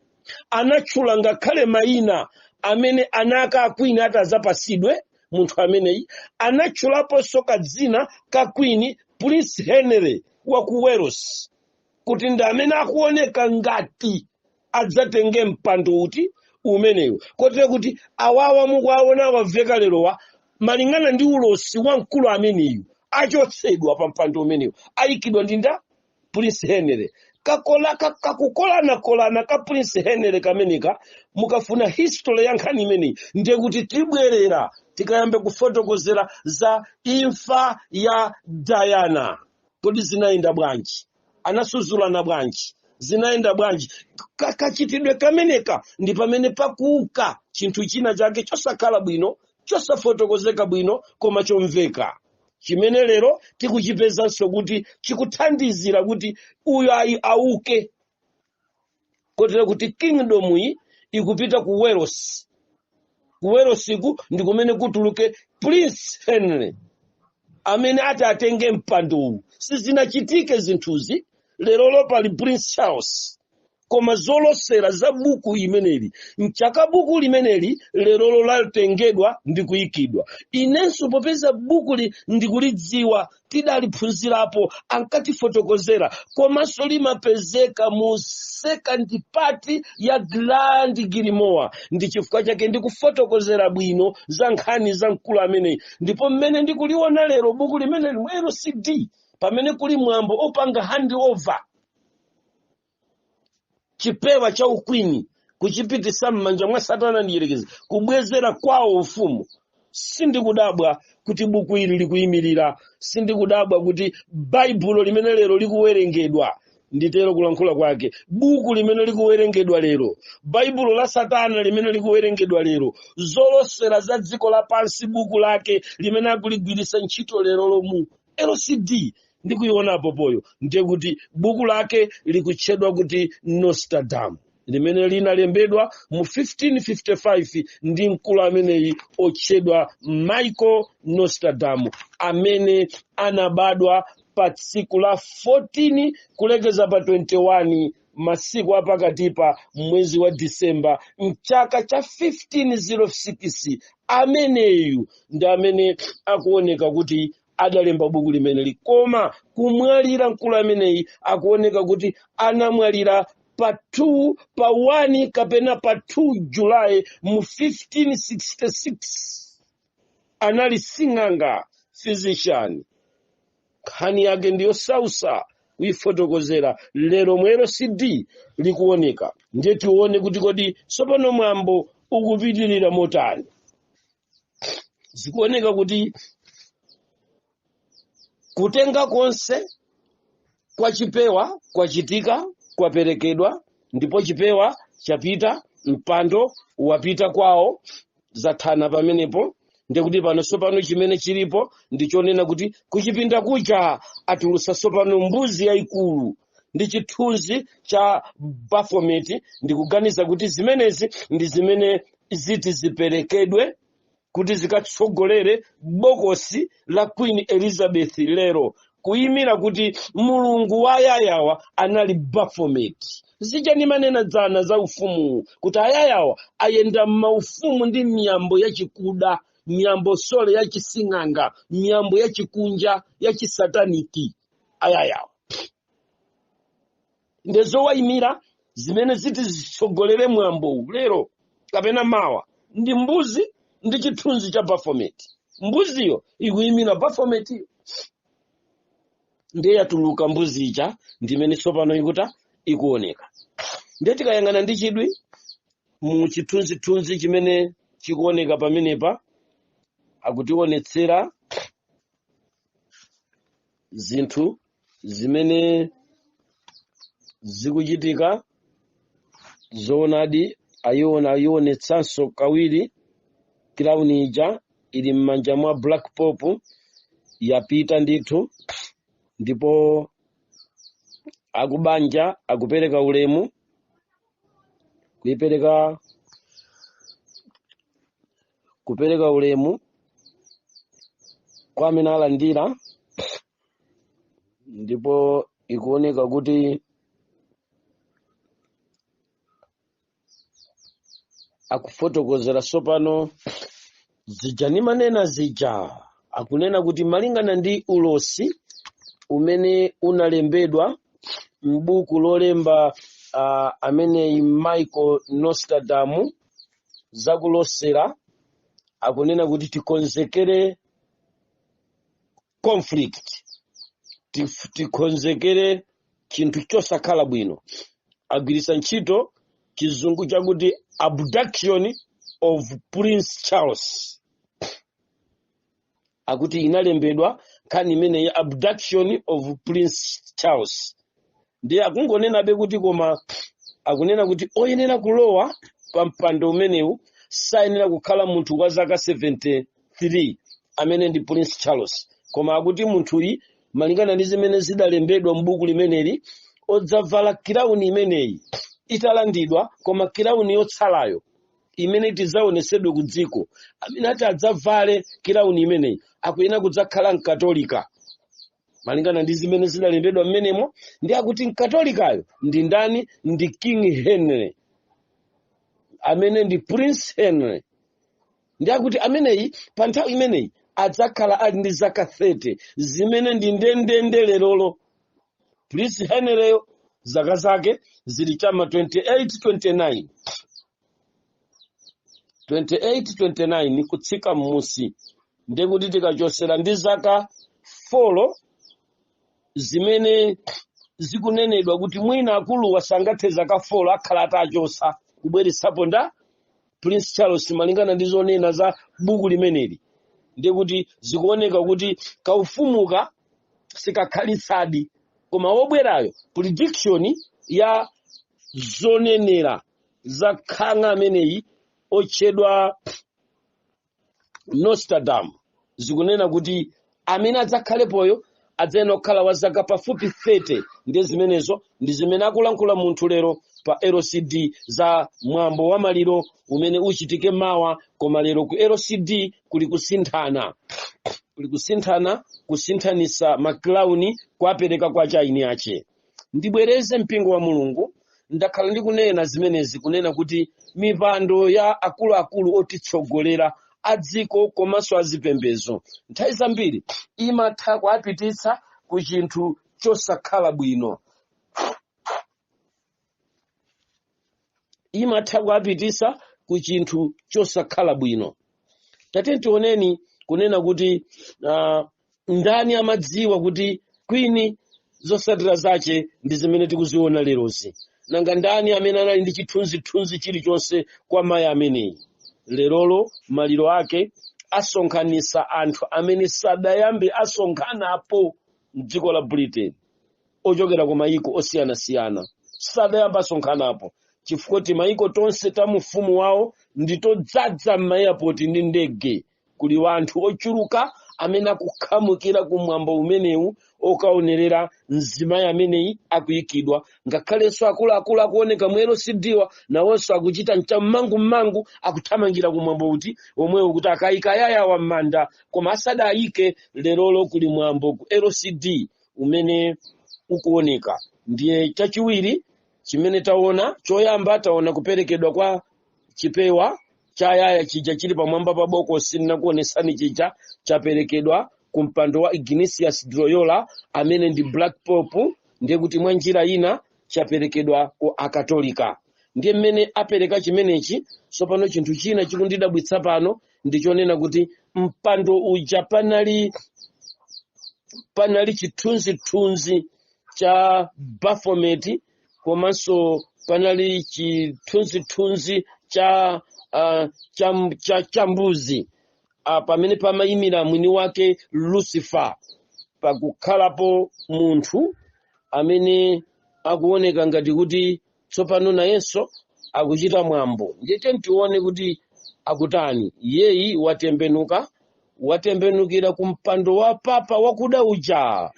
S1: anatchula ngakhale mayina amene anaka a queen atazapasidwe. Munthu ameneyi anatchulaponso kadzina ka queen, Prince Henry wa ku Wales, kuti ndi amene akuoneka ngati adzatenge mpando uti umenewu, kotero kuti awawa mukuwaona awaveka lerowa, malingana ndi ulosi wa mkulu ameneyu, achotsedwa pa mpando umenewu, ayikidwa ndi nda Prince Henry. Kakola kakukolanakolana ka Prince Henry kameneka, mukafuna history ya nkhani imeneyi, ndiye kuti tibwerera tikayambe kufotokozera za imfa ya Diana. Kodi zinayenda bwanji? Anasuzulana bwanji? Zinayenda bwanji? Kachitidwe kameneka ndi pamene pakuuka chinthu china chake chosakhala bwino, chosafotokozeka bwino, koma chomveka, chimene lero tikuchipezanso kuti chikuthandizira kuti uyu ayi auke, kotero kuti kingdom iyi ikupita ku Wales. Ku Walesiku ndi kumene kutuluke Prince Henry amene ati atenge mpandowu. Sizinachitike zinthuzi lerolo, pali Prince Charles, koma zolosera za buku imeneli, mchaka buku limeneli lerolo latengedwa ndi kuyikidwa. Inenso popeza bukuli ndikulidziwa, tidaliphunzirapo, ankatifotokozera, komanso limapezeka mu second part ya Grand Grimoire, ndi chifukwa chake ndikufotokozera bwino za nkhani za mkulu ameneyi. Ndipo mmene ndikuliona lero buku limeneli mu LCD, pamene kuli mwambo opanga hand over chipewa cha ukwini kuchipitisa m'manja mwa Satana ndiyerekezi, kubwezera kwawo ufumu, sindikudabwa kuti buku ili likuyimirira. Sindikudabwa kuti Baibulo limene lero likuwerengedwa Nditero kulankhula kwake. Buku limene likuwerengedwa lero, Baibulo la Satana limene likuwerengedwa lero, zolosera za dziko lapansi, buku lake limene akuligwiritsa ntchito lero lomu LCD ndikuionapo poyo, ndiye kuti buku lake likutchedwa kuti Nostradam, limene linalembedwa mu 1555 ndi mkulu ameneyi otchedwa Michael Nostradam, amene anabadwa pa tsiku la 14 kulekeza pa 21, masiku apakatipa mwezi wa Disemba, mchaka cha 1506. Ameneyu ndi amene akuoneka kuti adalemba buku limeneli. Koma kumwalira, mkulu ameneyi akuoneka kuti anamwalira pa 2, pa 1 kapena pa 2 Julayi mu 1566. Anali sing'anga, physician. Nkhani yake ndiyosausa kuyifotokozera. Lero mu LCD likuoneka. Ndiye tione kuti kodi tsopano mwambo ukupitirira motani. Zikuoneka kuti kutenga konse kwa chipewa kwachitika, kwaperekedwa, ndipo chipewa chapita, mpando wapita kwawo, zathana pamenepo. Ndikuti pano tsopano chimene chilipo ndichonena kuti kuchipinda kuja atulusa tsopano mbuzi yayikulu ndi chithunzi cha Baphomet. Ndikuganiza kuti zimenezi ndi zimene ziti ziperekedwe kuti zikatsogolere bokosi la Queen Elizabeth lero, kuyimira kuti mulungu wa ayayawa anali Baphomet. Zija ndimanena dzana za ufumu, kuti ayayawa ayenda m'maufumu ndi miyambo yachikuda, miyambo sole yachising'anga, miyambo yachikunja, yachisataniki. Ayayawa ndezowayimira zimene ziti zitsogolere mwambowu lero kapena mawa ndi mbuzi ndi chithunzi cha Baphomet. Mbuziyo ikuyimira Baphomet. Ndiye yatuluka mbuzi ija, ndimene tsopano ikuta ikuoneka. Ndiye tikayang'ana ndi chidwi mu chithunzithunzi chimene chikuoneka pamenepa, akutionetsera zinthu zimene zikuchitika. Zoonadi, ayiona, ayionetsanso kawiri. Crown ija ili m'manja mwa Black Pope, yapita ndithu, ndipo akubanja akupereka ulemu, kuipereka, kupereka ulemu kwa amene alandira. Ndipo ikuoneka kuti akufotokozera tsopano zija nimanena zija. Akunena kuti malingana ndi ulosi umene unalembedwa m'buku lolemba ameneyi Michael Nostradam zakulosera, akunena kuti tikonzekere conflict, tikonzekere chinthu chosakhala bwino. Agwiritsa ntchito Chizungu chakuti abduction of Prince Charles. Akuti inalembedwa nkhani imeneyi, abduction of Prince Charles. Ndiye akungonenabe kuti, koma akunena kuti oyenera kulowa pa mpando umenewu sayenera kukhala munthu wa zaka 73 amene ndi Prince Charles, koma akuti munthuyi, malingana ndi zimene zidalembedwa m'buku limeneli, odzavala crown imeneyi italandidwa, koma crown yotsalayo imene tidzaonesedwe ku dziko, amene ati adzavale crown imeneyi akuyenera kudzakhala Mkatolika, malingana ndi zimene zidalembedwa mmenemo. Ndi akuti Mkatolikayo ndi ndani? Ndi King Henry, amene ndi Prince Henry. Ndi akuti ameneyi pa nthawi imeneyi adzakhala ali ndi zaka 30, zimene ndi ndendende lerolo Prince Henryyo zaka zake zili chama 28 29, 28 29 kutsika m'musi. Ndiye kuti tikachosera ndi zaka 4 zimene zikunenedwa kuti mwina akuluwa sangathe zaka 4, akhala atachosa kubweretsapo nda Prince Charles, malingana ndi zonena za buku limeneli. Ndiye kuti zikuoneka kuti kaufumuka sikakhalitsadi. Koma wobwerayo, prediction ya zonenera za khang'a ameneyi otchedwa Nostradamus zikunena kuti amene adzakhalepoyo adzayenera kukhala wa zaka pafupi 30. Ndiye zimenezo ndi zimene akulankhula munthu lero pa LCD za mwambo wa maliro umene uchitike mawa. Koma lero ku LCD kuli kusinthana, kuli kusinthana, kusinthanisa ma crown, kuapereka kwa chaini ache. Ndibwereze, mpingo wa Mulungu, ndakhala ndikunena zimenezi, kunena kuti mipando ya akuluakulu otitsogolera a dziko komanso azipembezo nthawi zambiri imatha kuapititsa ku chinthu chosakhala bwino, imatha kuapititsa ku chinthu chosakhala bwino. Tate tioneni kunena kuti ndani amadziwa kuti queen zosatira zache ndi zimene tikuziona lerozi? Nanga ndani amene anali ndi chithunzithunzi chilichonse kwa mayi ameneyi? Lerolo maliro ake asonkhanisa anthu amene sadayambe asonkhanapo mdziko la Britain, ochokera ku mayiko osiyanasiyana, sadayamba asonkhanapo, chifukwa ti mayiko tonse ta mufumu wawo ndi todzadza m'ma airport ndi ndege. Kuli wanthu ochuluka amene akukhamukira kumwambo umenewu okaonerera mzimayi ameneyi akuyikidwa. Ngakhalenso akuluakulu akuoneka mu LCD-wa nawonso akuchita mcham'mangum'mangu, akuthamangira kumwambo uti omwewo kuti akayika ayayawa m'manda. Koma asadayike, lerolo kuli mwambo ku LCD umene ukuoneka. Ndiye chachiwiri chimene taona, choyamba taona kuperekedwa kwa chipewa cha yaya chija chili pamwamba pa bokosi ndinakuonesani chija, chaperekedwa ku mpando wa Ignatius de Loyola amene ndi Black Pope. Ndiye kuti mwa njira ina chaperekedwa ku Akatolika. Ndiye mmene apereka chimenechi, tsopano chinthu china chikundidabwitsa pano ndichonena kuti mpando uja panali chithunzithunzi cha Baphomet, komanso panali chithunzithunzi cha mbuzi pamene pamayimira mwini wake Lucifer, pakukhalapo munthu amene akuoneka ngati kuti tsopano nayenso akuchita mwambo. Ndiye tione kuti akutani. Iyeyi watembenuka, watembenukira ku mpando wa papa wakuda uja.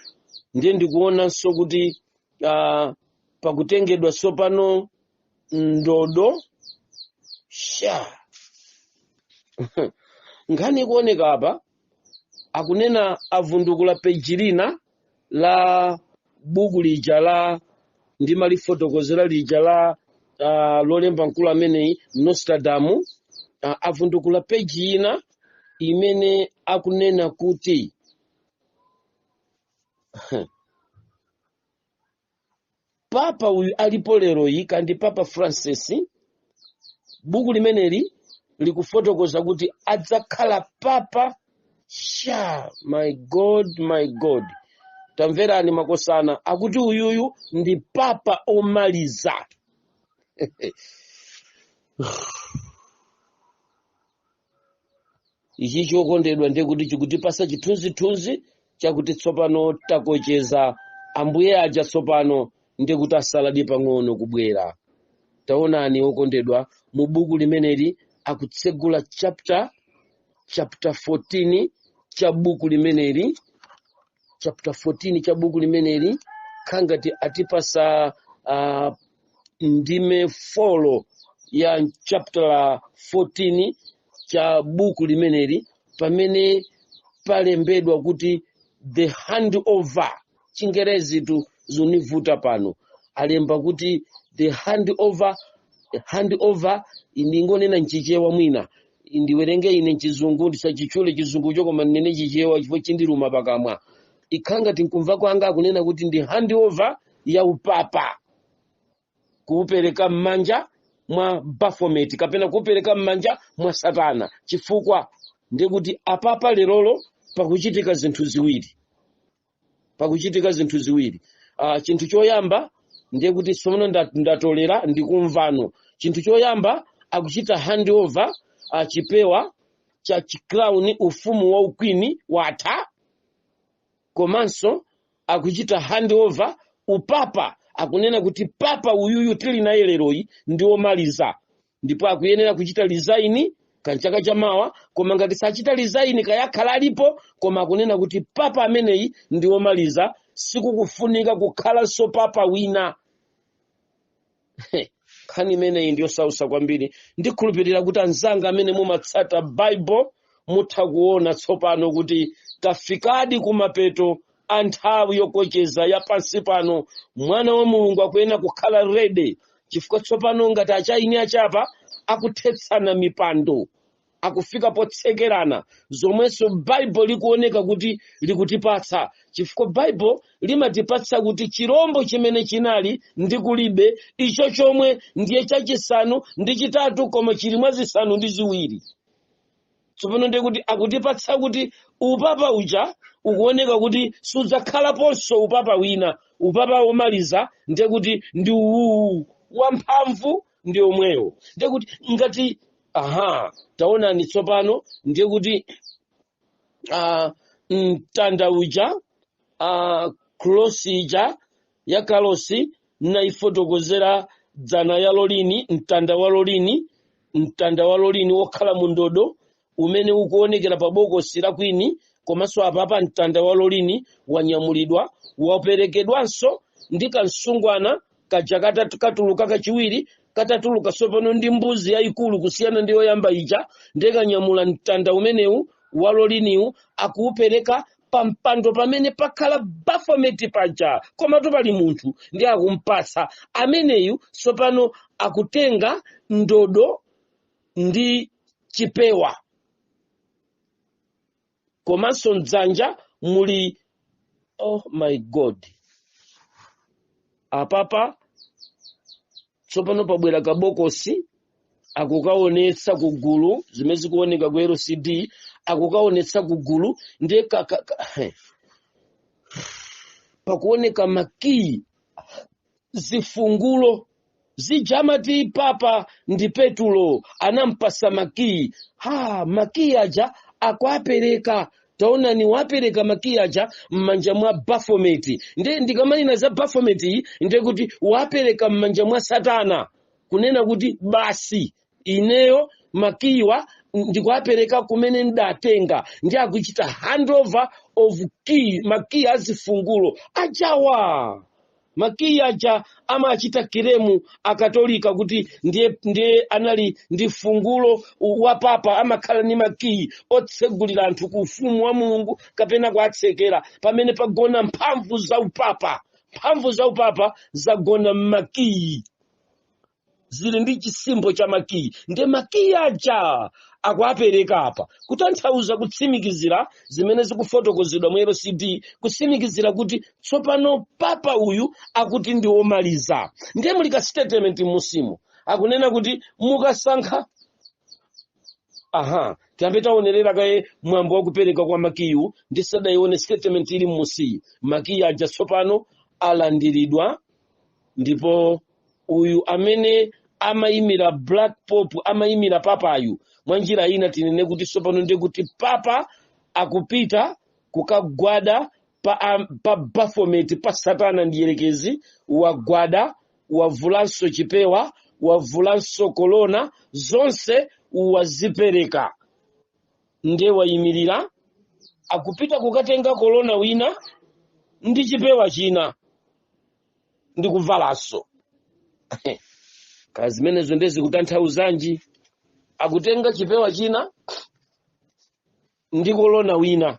S1: Ndiye ndikuonanso kuti pakutengedwa tsopano ndodo sha. Nkhani ikuoneka apa, akunena avundukula peji lina la buku lija la ndimalifotokozera lija la lolemba mkulu ameneyi Nostradamus. Avundukula peji ina imene akunena kuti papa uyu alipo lero iyi kandi Papa Francis, buku limeneli likufotokoza kuti adzakhala papa sha. My God, my God, tamverani makosana, akuti uyuyu ndi papa omaliza. Ichi chokondedwa ndiye kuti chikutipasa chithunzithunzi chakuti tsopano takocheza ambuye aja, tsopano ndiye kuti asaladi pang'ono kubwera. Taonani okondedwa, mu buku limeneli akutsegula chapter 14 cha buku limeneli, chapter 14 cha buku limeneli, khangati atipasa ndime 4 ya chapter 14 cha buku limeneli, pamene palembedwa kuti the handover. Chingerezi tu zunivuta pano. Alemba kuti the handover, handover. Ndingonena mchichewa, mwina ndiwerenge ine mchizungu, ndisachitchule chizungucho koma ndinene Chichewa chifukwa chindiluma pakamwa. Ikhangati nkumva kwanga akunena kuti ndi handover ya upapa, kuupereka m'manja mwa Baphomet kapena kuupereka m'manja mwa Satana, chifukwa ndikuti apapa lerolo pakuchitika zinthu ziwiri, pakuchitika zinthu ziwiri. Chinthu choyamba ndiye kuti tsono ndatolera ndikumvano. Chinthu choyamba akuchita handover chipewa cha chi crown, ufumu wa ukwini watha, komanso Akuchita handover upapa. Akunena kuti papa uyuyu tili naye leroyi ndi womaliza, ndipo akuyenera kuchita resign kanchaka chamawa. Koma ngati sachita resign, kayakhala alipo. Koma akunena kuti papa ameneyi ndi womaliza, sikukufunika kukhalanso papa wina. Nkhani imeneyi ndiyosausa kwambiri. Ndikhulupirira kuti anzanga amene mumatsata Bible mutha kuona tsopano kuti tafikadi kumapeto a nthawi yokocheza ya pansi pano. Mwana wa Mulungu akuyenera kukhala ready, chifukwa tsopano ngati achaini achapa akuthetsana mipando, akufika potsekerana, zomwenso Baibulo likuoneka kuti likutipatsa, chifukwa Baibulo limatipatsa kuti chirombo chimene chinali ndi kulibe, icho chomwe ndiye chachisanu ndi chitatu, koma chili mwa zisanu ndi ziwiri. Tsopano ndiye kuti akutipatsa kuti upapa uja ukuoneka kuti sudzakhalaponso upapa wina. Upapa womaliza ndiye kuti ndi uwu wamphamvu, ndi omwewo. Ndiye kuti ngati, aha, taonani tsopano, ndiye kuti mtanda uja, cross ija ya kalosi naifotokozera dzana ya lolini, mtanda wa lolini, mtanda wa lolini wokhala mu ndodo umene ukuonekera pa bokosi la kwini. Komanso apapa mtanda wa lolini wanyamulidwa, waperekedwanso ndi kansungwana kaja katuluka kachiwiri, katatuluka tsopano ndi mbuzi yayikulu kusiyana ndi yoyamba ija. Ndiye kanyamula mtanda umenewu wa loliniwu, akuupereka pa mpando pamene pakhala Baphomet paja, komatu pali munthu ndi akumpatsa ameneyu. Tsopano akutenga ndodo ndi chipewa, komanso mdzanja muli, oh my God, apapa tsopano pabwera kabokosi, akukaonetsa kugulu zimene zikuoneka ku LCD, akukaonetsa kugulu. Ndiye pakuoneka makiyi, zifungulo zija amati papa ndi Petulo anampasa makiyi. Ha, makiyi aja akuapereka. Taonani, wapereka makiyi aja m'manja mwa Baphomet. Ndiye ndikamanena za Baphomet iyi, ndiye kuti wapereka m'manja mwa Satana, kunena kuti basi, ineyo makiyiwa ndikuapereka kumene ndatenga. Ndi akuchita handover of key, makiyi azifungulo ajawa. Makiyi aja amachita claim Akatolika kuti ndiye anali ndi fungulo wa papa, amakhala ndi makiyi otsegulira anthu ku ufumu wa Mulungu kapena kuatsekera, pamene pagona mphamvu za upapa. Mphamvu za upapa zagona m'makiyi, zili ndi chisimbo cha makiyi. Ndiye makiyi aja akuapereka apa, kutanthauza kutsimikizira zimene zikufotokozedwa mu LCD, kutsimikizira kuti tsopano papa uyu akuti ndi womaliza. Ndiye muli ka statement musimu, akunena kuti mukasankha, aha, tiyambe taonerera kaye mwambo wakupereka kwa makiyu ndisadayione statement ili mmusiyi. Makiyi aja tsopano alandiridwa, ndipo uyu amene amayimira Black Pope, amayimira papayu, mwa njira ina tinene kuti tsopano ndiye kuti papa akupita kukagwada pa Baphomet, pa Satana ndiyerekezi. Wagwada, wavulanso chipewa, wavulanso kolona, zonse wazipereka. Ndiye wayimirira, akupita kukatenga kolona wina ndi chipewa china ndi kuvalanso. Kaya zimenezo ndezikutanthauzanji? Akutenga chipewa china ndi kolona wina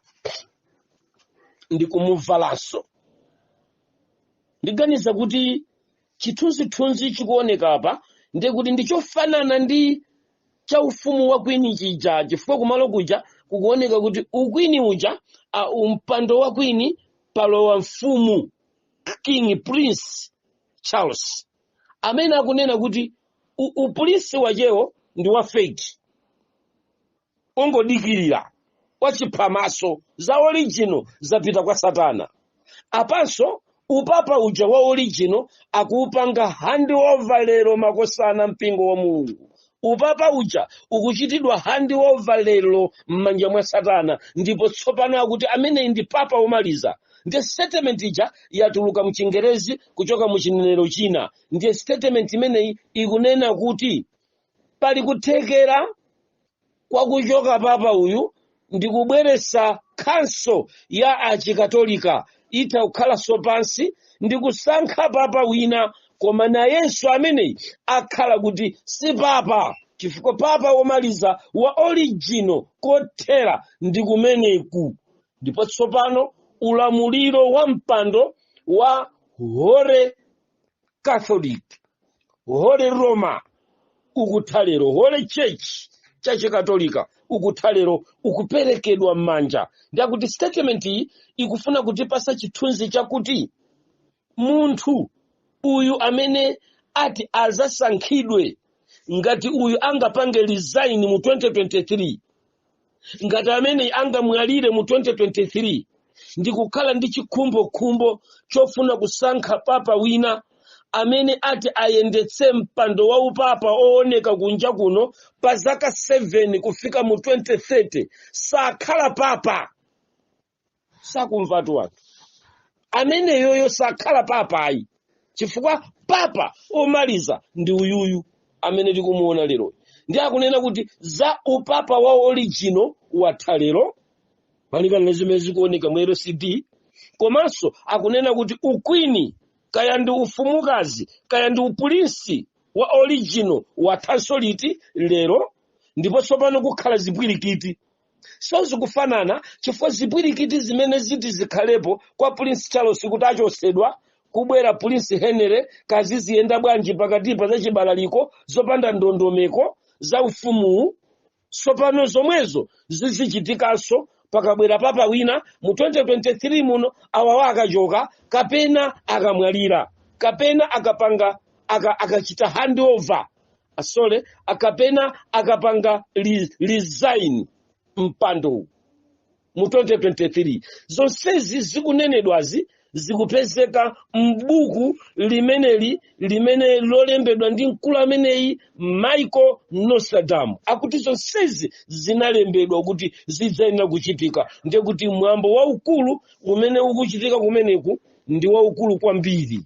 S1: ndi kumuvalanso. Ndiganiza kuti chithunzithunzi chikuoneka apa ndiye kuti ndichofanana ndi cha ufumu wa kwini chija, chifukwa kumalo kuja kukuoneka kuti ukwini uja, umpando wa kwini palowa mfumu, King Prince Charles, amene akunena kuti uprince wachewo ndi wa fake, ungodikirira wachiphamaso, za original zapita kwa Satana. Apanso upapa uja wa original akuupanga handover lero, makosana, mpingo wa Mulungu. Upapa uja ukuchitidwa handover lero m'manja mwa Satana, ndipo tsopano akuti ameneyi ndi papa womaliza. Ndiye statement ija yatuluka mchingerezi kuchoka mu chinenero china. Ndiye statement imeneyi ikunena kuti pali kuthekera kwa kuchoka papa uyu ndi kubweretsa council ya Achikatolika, itha kukhalanso pansi ndi kusankha papa wina, koma nayenso ameneyi akhala kuti si papa, chifukwa papa womaliza wa original kothera ndi kumeneku. Ndipo tsopano ulamuliro wa mpando wa Holy Catholic, Holy Roma ukutha lero, Holy Church Chachikatolika ukutha lero, ukuperekedwa m'manja. Ndiyakuti statement iyi ikufuna kutipasa chithunzi chakuti munthu uyu amene ati azasankhidwe, ngati uyu angapange resign mu 2023, ngati amene angamwalire mu 2023 ndi kukhala ndi chikhumbokhumbo chofuna kusankha papa wina amene ati ayendetse mpando wa upapa ooneka kunja kuno pa zaka 7 kufika mu 2030, sakhala papa. Sakumvatu anthu ameneyoyo, sakhala papa ayi, chifukwa papa omaliza ndi uyuyu amene tikumuona lero. Ndi akunena kuti za upapa wa original watha lero malingana ndi zimene zikuoneka mu LCD. Komanso akunena kuti ukwini, kaya ndi ufumukazi, kaya ndi upulinsi wa original, wathanso liti? Lero. Ndipo tsopano kukhala zipwirikiti. So zikufanana, chifukwa zipwirikiti zimene ziti zikhalepo kwa Prince Charles kuti achosedwa, kubwera Prince Henry, kaziziyenda bwanji pakatipa za chibalaliko zopanda ndondomeko za ufumuwu. Tsopano zomwezo zizichitikanso pakabwera papa wina mu 2023 muno, awawa akachoka kapena akamwalira kapena akapanga akachita handover asole akapena akapanga resign mpando mu 2023. Zonsezi zikunenedwazi zikupezeka m'buku limeneli limene lolembedwa ndi mkulu ameneyi Michael Nostradam. Akuti zonsezi zinalembedwa kuti zidzayenera kuchitika. Ndiye kuti mwambo waukulu umene ukuchitika kumeneku ndi waukulu kwambiri.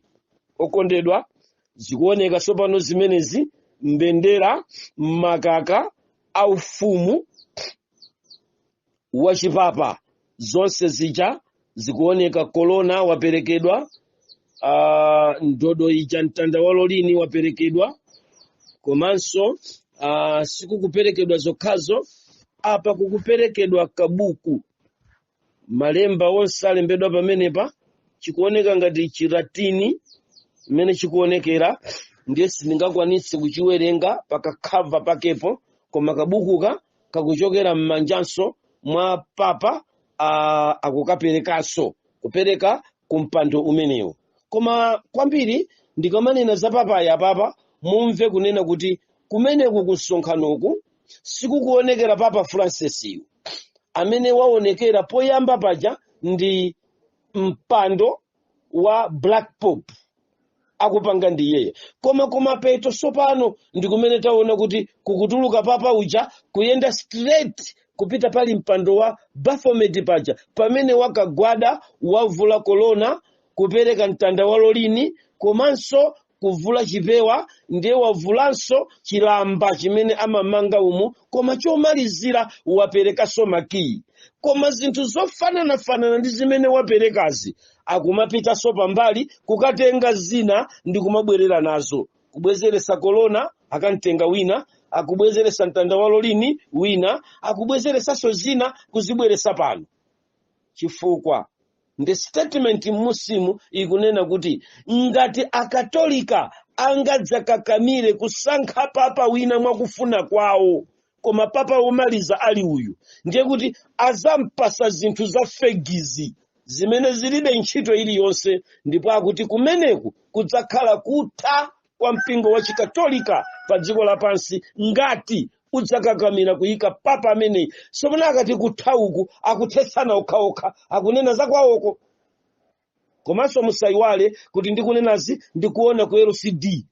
S1: Okondedwa, zikuoneka tsopano zimenezi, mbendera, makaka aufumu wachipapa, zonse zija zikuoneka. Kolona waperekedwa, ndodo ija, mtanda wa lolini waperekedwa. Komanso sikukuperekedwa zokhazo apa, kukuperekedwa kabuku, malemba onse alembedwa pamenepa. Chikuoneka ngati Chilatini mmene chikuonekera, ndiye sindingakwanitse kuchiwerenga pakakhava pakepo, koma kabukuka kakuchokera m'manjanso mwa papa, akukaperekanso kupereka kumpando umenewo. Koma kwambiri ndikamanena za papaya papa, mumve kunena kuti kumeneku kusonkhanoku sikukuonekera Papa Francis yu. Amene waonekera poyamba paja ndi mpando wa Black Pope, akupanga ndi iyeyo. Koma kumapeto sopano ndi kumene taona kuti kukutuluka papa uja, kuyenda straight kupita pali mpando wa Baphomet paja, pamene wakagwada, wavula kolona, kupereka mtanda wa lolini, komanso kuvula chipewa, ndiye wavulanso chilamba chimene amamanga umu. Koma chomalizira waperekanso makiyi. Koma zinthu zofananafanana ndi zimene waperekazi, akumapitanso pambali kukatenga zina ndi kumabwerera nazo, kubwezeresa kolona akamtenga wina, akubwezeresa mtanda wa lolini wina, akubwezeresanso zina kuzibweresa pano, chifukwa ndi statement musimu ikunena kuti ngati Akatolika angadzakakamire kusankha papa wina mwakufuna kwawo, koma papa womaliza ali uyu, ndiye kuti azampasa zinthu za fake zi zimene zilibe ntchito iliyonse. Ndipo akuti kumeneku kudzakhala kutha kwa mpingo wa Chikatolika pa dziko lapansi ngati udzakakamira kuyika papa ameneyi. Sopano akati kutha uku, akuthetsana okhaokha, akunena za kwawoko. Komanso musayiwale kuti ndikunenazi ndikuona ku LCD.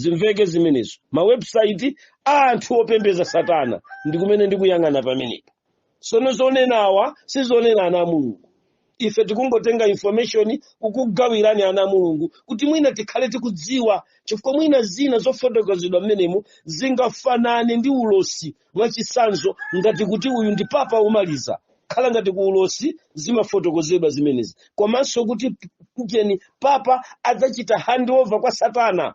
S1: Zimveke zimenezo. Ma website a anthu opembeza satana ndi kumene ndikuyang'ana pamenepo. Sono zonenawa sizonena ana a Mulungu. Ife tikungotenga information kukugawirani ana a Mulungu kuti mwina tikhale tikudziwa, chifukwa mwina zina zofotokozedwa mmenemu zingafanane ndi ulosi. Mwachisanzo, ngati kuti uyu ndi papa umaliza, khala ngati ku ulosi zimafotokozedwa zimenezi, komanso kuti mjeni papa adzachita handover kwa satana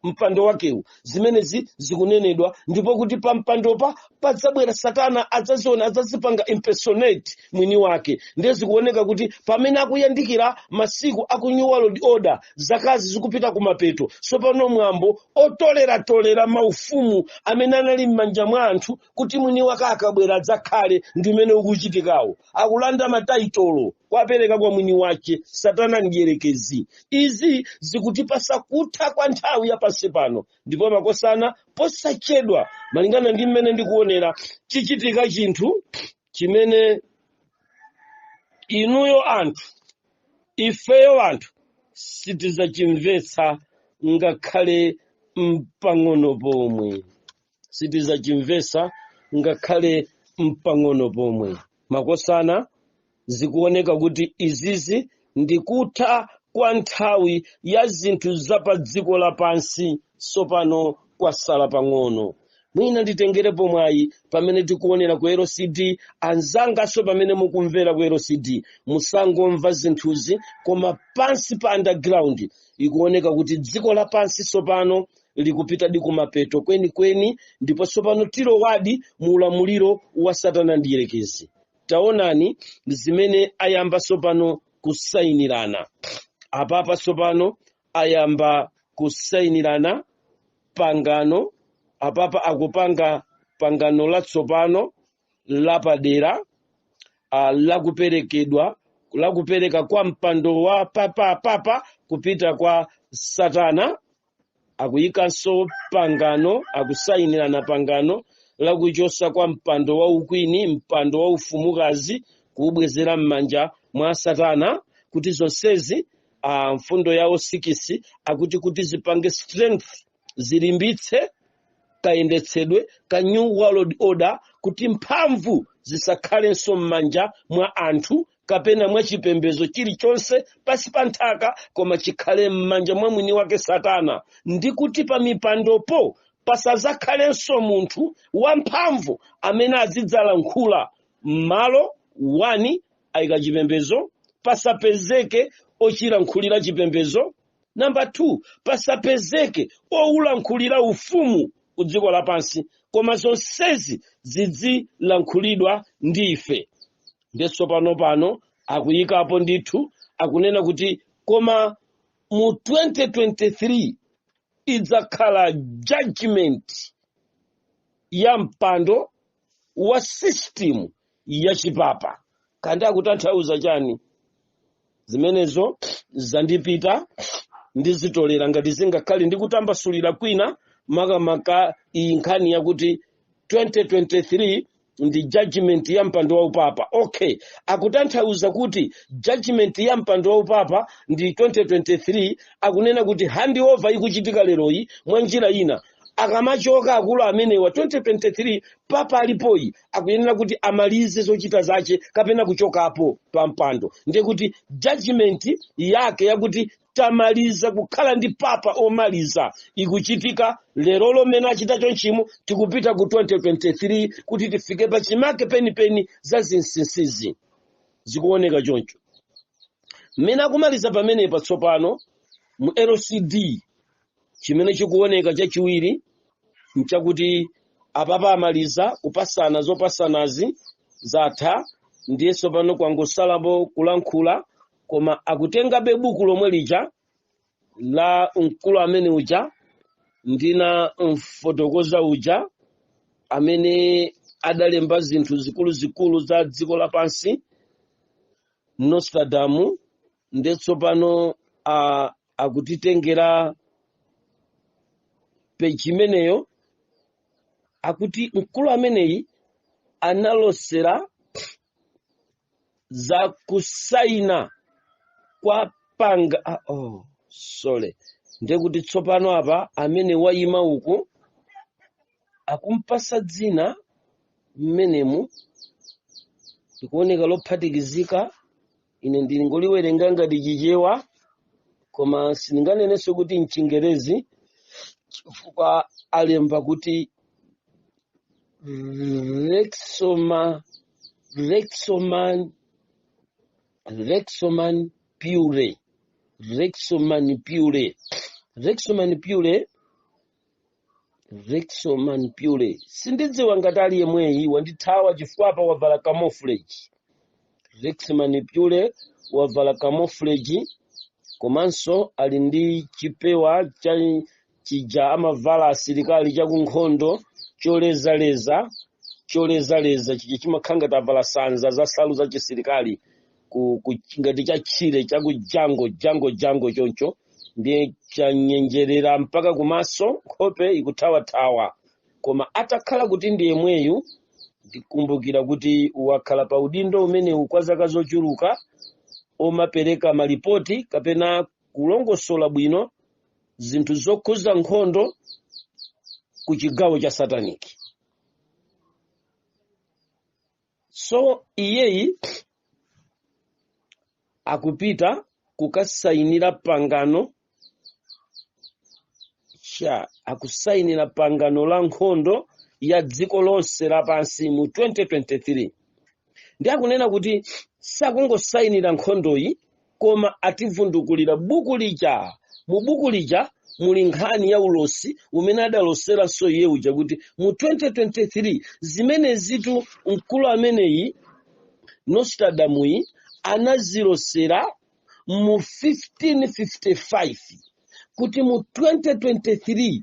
S1: mpando wakewu. Zimenezi zikunenedwa, ndipo kuti pa mpandopa padzabwera satana, adzaziona, adzazipanga impersonate mwini wake. Ndiye zikuoneka kuti pamene akuyandikira masiku aku New World Order, zakazi zikupita kumapeto, sopano mwambo otoleratolera maufumu amene anali m'manja mwa anthu kuti mwini wake akabwera adzakhale ndi umene ukuchitikawo. Akulanda ma title kwapereka kwa mwini wake satana mdierekezi. Izi zikutipasa kutha kwa nthawi ya pansi pano. Ndipo makosana, posachedwa, malingana ndi mmene ndikuonera, chichitika chinthu chimene inuyo anthu, ifeyo anthu, sitidzachimvetsa ngakhale mpang'ono pomwe. Sitidzachimvetsa ngakhale mpang'ono pomwe. Makosana, zikuoneka kuti izizi ndi kutha kwa nthawi ya zinthu za pa dziko lapansi. Sopano kwasala pang'ono. Mwina nditengerepo mwayi pamene tikuonera ku LCD. Anzangaso, pamene mukumvera ku LCD, musangomva zinthuzi, koma pansi pa underground ikuoneka kuti dziko lapansi sopano likupitadi kumapeto kwenikweni, ndipo sopano tilowadi mu ulamuliro wa satana ndiyerekezi. Taonani zimene ayamba sopano kusayinirana apapa. Sopano ayamba kusayinirana pangano apapa, akupanga pangano latsopano lapadera, lakuperekedwa, lakupereka kwa mpando wa papa kupita kwa satana. Akuyikanso pangano, akusayinirana pangano lakuchosa kwa mpando wa ukwini, mpando wa ufumukazi, kuubwezera m'manja mwa satana, kuti zonsezi, mfundo yawo 6, akuti kuti zipange strength, zilimbitse kayendetsedwe ka New World Order, kuti mphamvu zisakhalenso m'manja mwa anthu kapena mwa chipembedzo chilichonse pasi pa nthaka, koma chikhale m'manja mwa mwini wake satana, ndi kuti pa mipandopo pasazakhalenso munthu wamphamvu amene azidzalankhula m'malo. 1, ayika chipembedzo, pasapezeke ochilankhulira chipembedzo. Namba 2, pasapezeke owulankhulira ufumu ku dziko lapansi, koma zonsezi zidzilankhulidwa ndi ife. Ndiye pano pano akuyikapo ndithu, akunena kuti koma mu 2023 idzakhala judgment ya mpando wa system ya chipapa. Kandi akutanthauza chani zimenezo? Zandipita, ndizitolera ngati zingakhale ndikutambasulira kwina, makamaka iyi nkhani yakuti 2023 ndi judgment ya mpando wa upapa. Okay, akutanthauza kuti judgment ya mpando wa upapa ndi 2023. Akunena kuti handover ikuchitika leroyi, mwa njira ina, akamachoka akulu amenewa 2023, papa alipoyi akuyenera kuti amalize zochita zache kapena kuchokapo pa mpando. Ndiye kuti judgment yake yakuti tamaliza kukhala ndi papa omaliza ikuchitika lero lomene achita chonchimo. Tikupita ku 2023 kuti tifike pachimake penipeni za zinsinsizi. Zikuoneka choncho mmene akumaliza pamenepa. Tsopano mu LCD, chimene chikuoneka chachiwiri nchakuti apapa amaliza kupasana zopasanazi, zatha. Ndiye tsopano kwangosalapo kulankhula, koma akutengabe buku lomwe lija la mkulu amene uja ndina mfotokoza uja amene adalemba zinthu zikuluzikulu za dziko lapansi, Nostradamus. Ndiye tsopano akutitengera peji imeneyo. Akuti mkulu ameneyi analosera za kusaina kwa panga, oh, sorry. Ndiye kuti tsopano apa amene wayima uku akumpasa dzina mmenemu likuoneka lophatikizika. Ine ndingoliwerenga ngati Chichewa, koma sindinganenenso kuti mchingerezi, chifukwa alemba kuti Rexoman Pure, Rexoman Pure, Rexoman Pure, Rexoman Pure. Sindidziwa ngati ali yemweyi, wandithawa chifukwa apa wavala camouflage. Rexoman Pure wavala camouflage, komanso ali ndi chipewa cha chija amavala asilikali chakunkhondo cholezaleza, cholezaleza chija chimakhala ngati avala sanza za salu za chisilikali ngati cha tchire cha ku jango jango jango choncho, ndiye chanyenjerera mpaka kumaso, nkhope ikuthawathawa. Koma atakhala kuti ndi yemweyu, ndikumbukira kuti wakhala pa udindo umenewu kwa zaka zochuluka, omapereka malipoti kapena kulongosola bwino zinthu zokhuza nkhondo ku chigawo cha sataniki. So iyeyi akupita kukasayinira pangano cha akusayinira pangano la nkhondo ya dziko lonse lapansi mu 2023. Ndi akunena kuti sakungosayinira nkhondoyi, koma ativundukulira buku lija. Mu buku lija muli nkhani ya ulosi umene adaloseranso iye uja kuti mu 2023 zimenezitu mkulu ameneyi Nostradamuyi anazilosera mu 1555 kuti mu 2023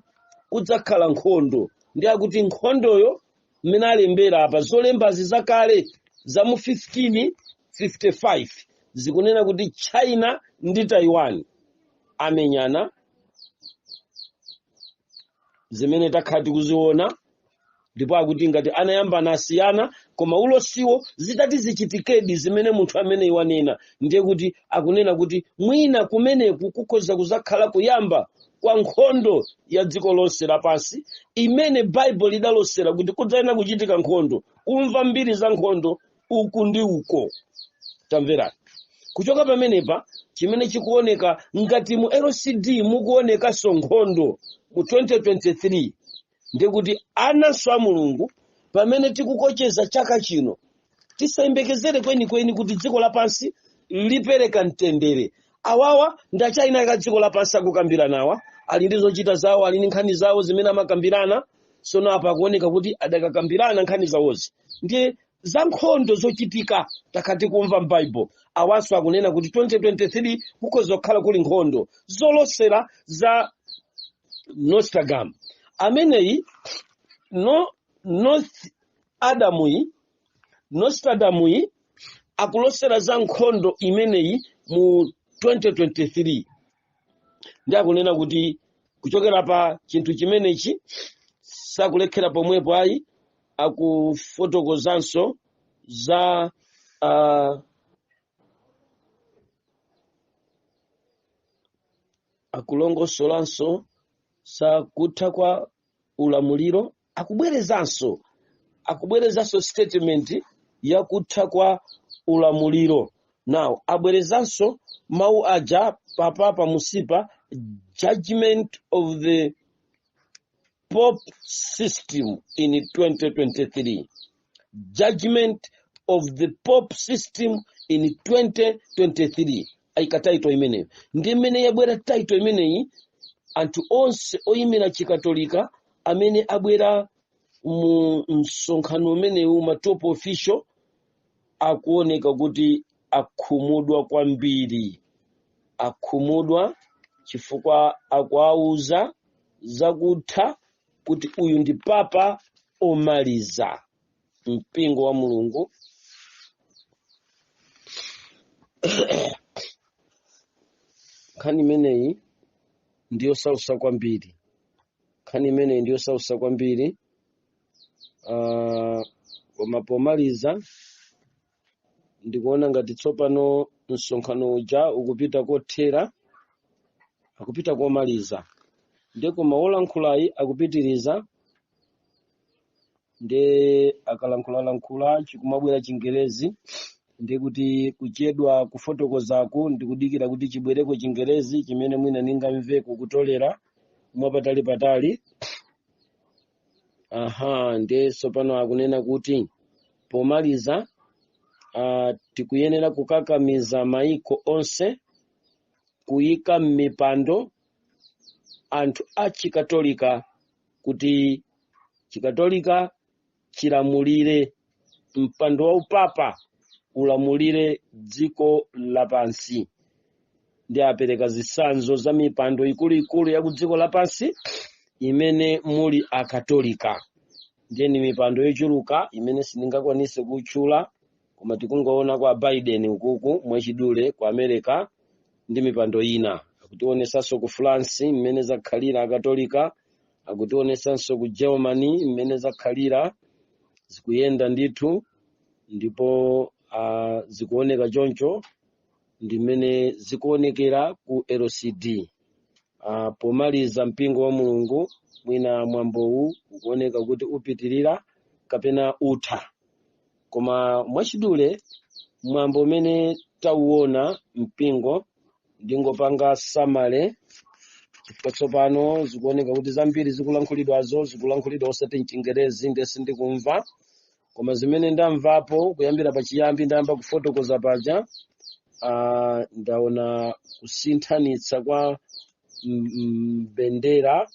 S1: kudzakhala nkhondo. Ndi akuti nkhondoyo mmene alembera apa, zolembazi zakale za mu 1555 zikunena kuti China ndi Taiwan amenyana, zimene takhala tikuziona. Ndipo akuti ngati anayambana asiyana, koma ulosiwo zitati zichitikedi zimene munthu ameneyi wanena, ndiye kuti akunena kuti mwina kumeneku kukhoza kuzakhala kuyamba kwa nkhondo ya dziko lonse lapansi imene Baibulo lidalosera kuti kudzayenera kuchitika nkhondo. Kumva mbiri za nkhondo uku ndi uko. Tamverani, kuchoka pamenepa chimene chikuoneka ngati mu LCD mukuonekanso nkhondo mu 2023, ndiye kuti ananso a Mulungu, pamene tikukocheza chaka chino, tisayembekezere kwenikweni kuti dziko lapansi lipereka mtendere. Awawa ndi achina ka dziko lapansi akukambiranawa, ali ndi zochita zawo, ali ndi nkhani zawo zimene amakambirana. Sono apa akuoneka kuti adakakambirana nkhani zawozi, ndiye za nkhondo zochitika takhala tikumva m'Baibulo. Awanso akunena kuti 2023 kukhoza kukhala kuli nkhondo, zolosera za Nostradamus ameneyi, no North Adamuyi, Nostradamuyi akulosera za nkhondo imeneyi mu 2023. Ndi akunena kuti kuchokera pa chinthu chimenechi sakulekhera pomwepo ayi, akufotokozanso za akulongosolanso za kutha kwa ulamuliro, akubwerezanso statement ya kutha kwa ulamuliro. Now abwerezanso mawu aja papa pamusipa, judgment of the Pope system in 2023, judgment of the Pope system in 2023. Ayika title imeneyo. Ndi imene yabwera title imeneyi, anthu onse oyimira Chikatolika amene abwera mu msonkhano umenewu, ma top official, akuoneka kuti akhumudwa kwambiri. Akhumudwa chifukwa akuwauza zakutha kuti uyu ndi papa omaliza. Mpingo wa Mulungu, nkhani imeneyi ndiyosausa kwambiri, nkhani imeneyi ndiyosausa kwambiri. Koma pomaliza ndikuona ngati tsopano msonkhano uja ukupita kothera. Akupita komaliza, ndiye koma wolankhulayi akupitiriza. Ndiye akalankhulalankhula chikumabwera Chingerezi, ndiye kuti kuchedwa kufotokozaku ndikudikira kuti chibwereko Chingerezi chimene mwina ningamveko kutolera mwapatali patali. Aha, ndiye tsopano akunena kuti pomaliza, tikuyenera kukakamiza maiko onse kuyika m'mipando anthu a Chikatolika kuti Chikatolika chilamulire, mpando wa upapa ulamulire dziko lapansi. Ndi apereka zitsanzo za mipando ikuluikulu ya ku dziko lapansi imene muli Akatolika. Ndiye ni mipando yochuluka imene sindingakwanise kutchula, koma tikungoona kwa Biden ukuku mwachidule ku America ndi mipando ina. Akutionesanso ku France mmene zakhalira Akatolika, akutionesanso ku Germany mmene zakhalira zikuyenda ndithu. Ndipo zikuoneka choncho ndi mmene zikuonekera ku LCD. Pomaliza, mpingo wa Mulungu, mwina mwambowu ukuoneka kuti upitirira kapena utha, koma mwachidule mwambo umene tauona, mpingo, ndingopanga summary chifukwa tsopano zikuoneka kuti zambiri zikulankhulidwazo zikulankhulidwa osati mChingerezi, ndiye sindikumva. Koma zimene ndamvapo kuyambira pachiyambi, ndayamba kufotokoza paja, ndaona kusinthanitsa kwa bendera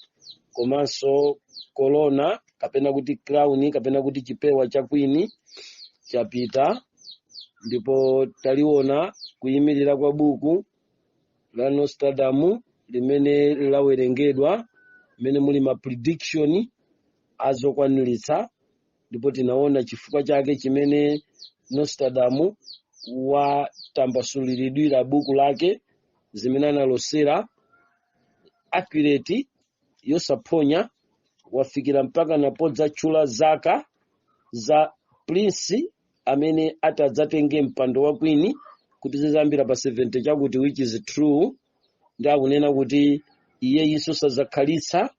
S1: komanso kolona kapena kuti crown kapena kuti chipewa cha queen chapita. Ndipo taliona kuyimirira kwa buku la Nostradamus limene lawerengedwa, limene muli ma prediction azokwaniritsa. Ndipo tinaona chifukwa chake chimene Nostradamus watambasuliridwira buku lake, zimene analosera accurate yosaphonya, wafikira mpaka napodzatchula zaka za prince amene atadzatenge mpando wa queen kuti zizambira pa 70 chakuti, which is true. Ndi akunena kuti iyeyinso sadzakhalitsa,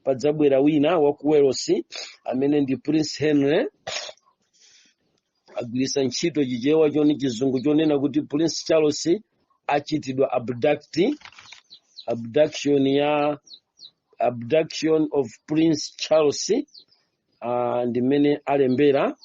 S1: padzabwera wina wa ku Wales amene ndi Prince Henry. Agwiritsa ntchito Chichewa choni, Chizungu chonena kuti Prince Charles achitidwa abduct, abduction ya abduction of Prince Charles, ndi mmene alembera.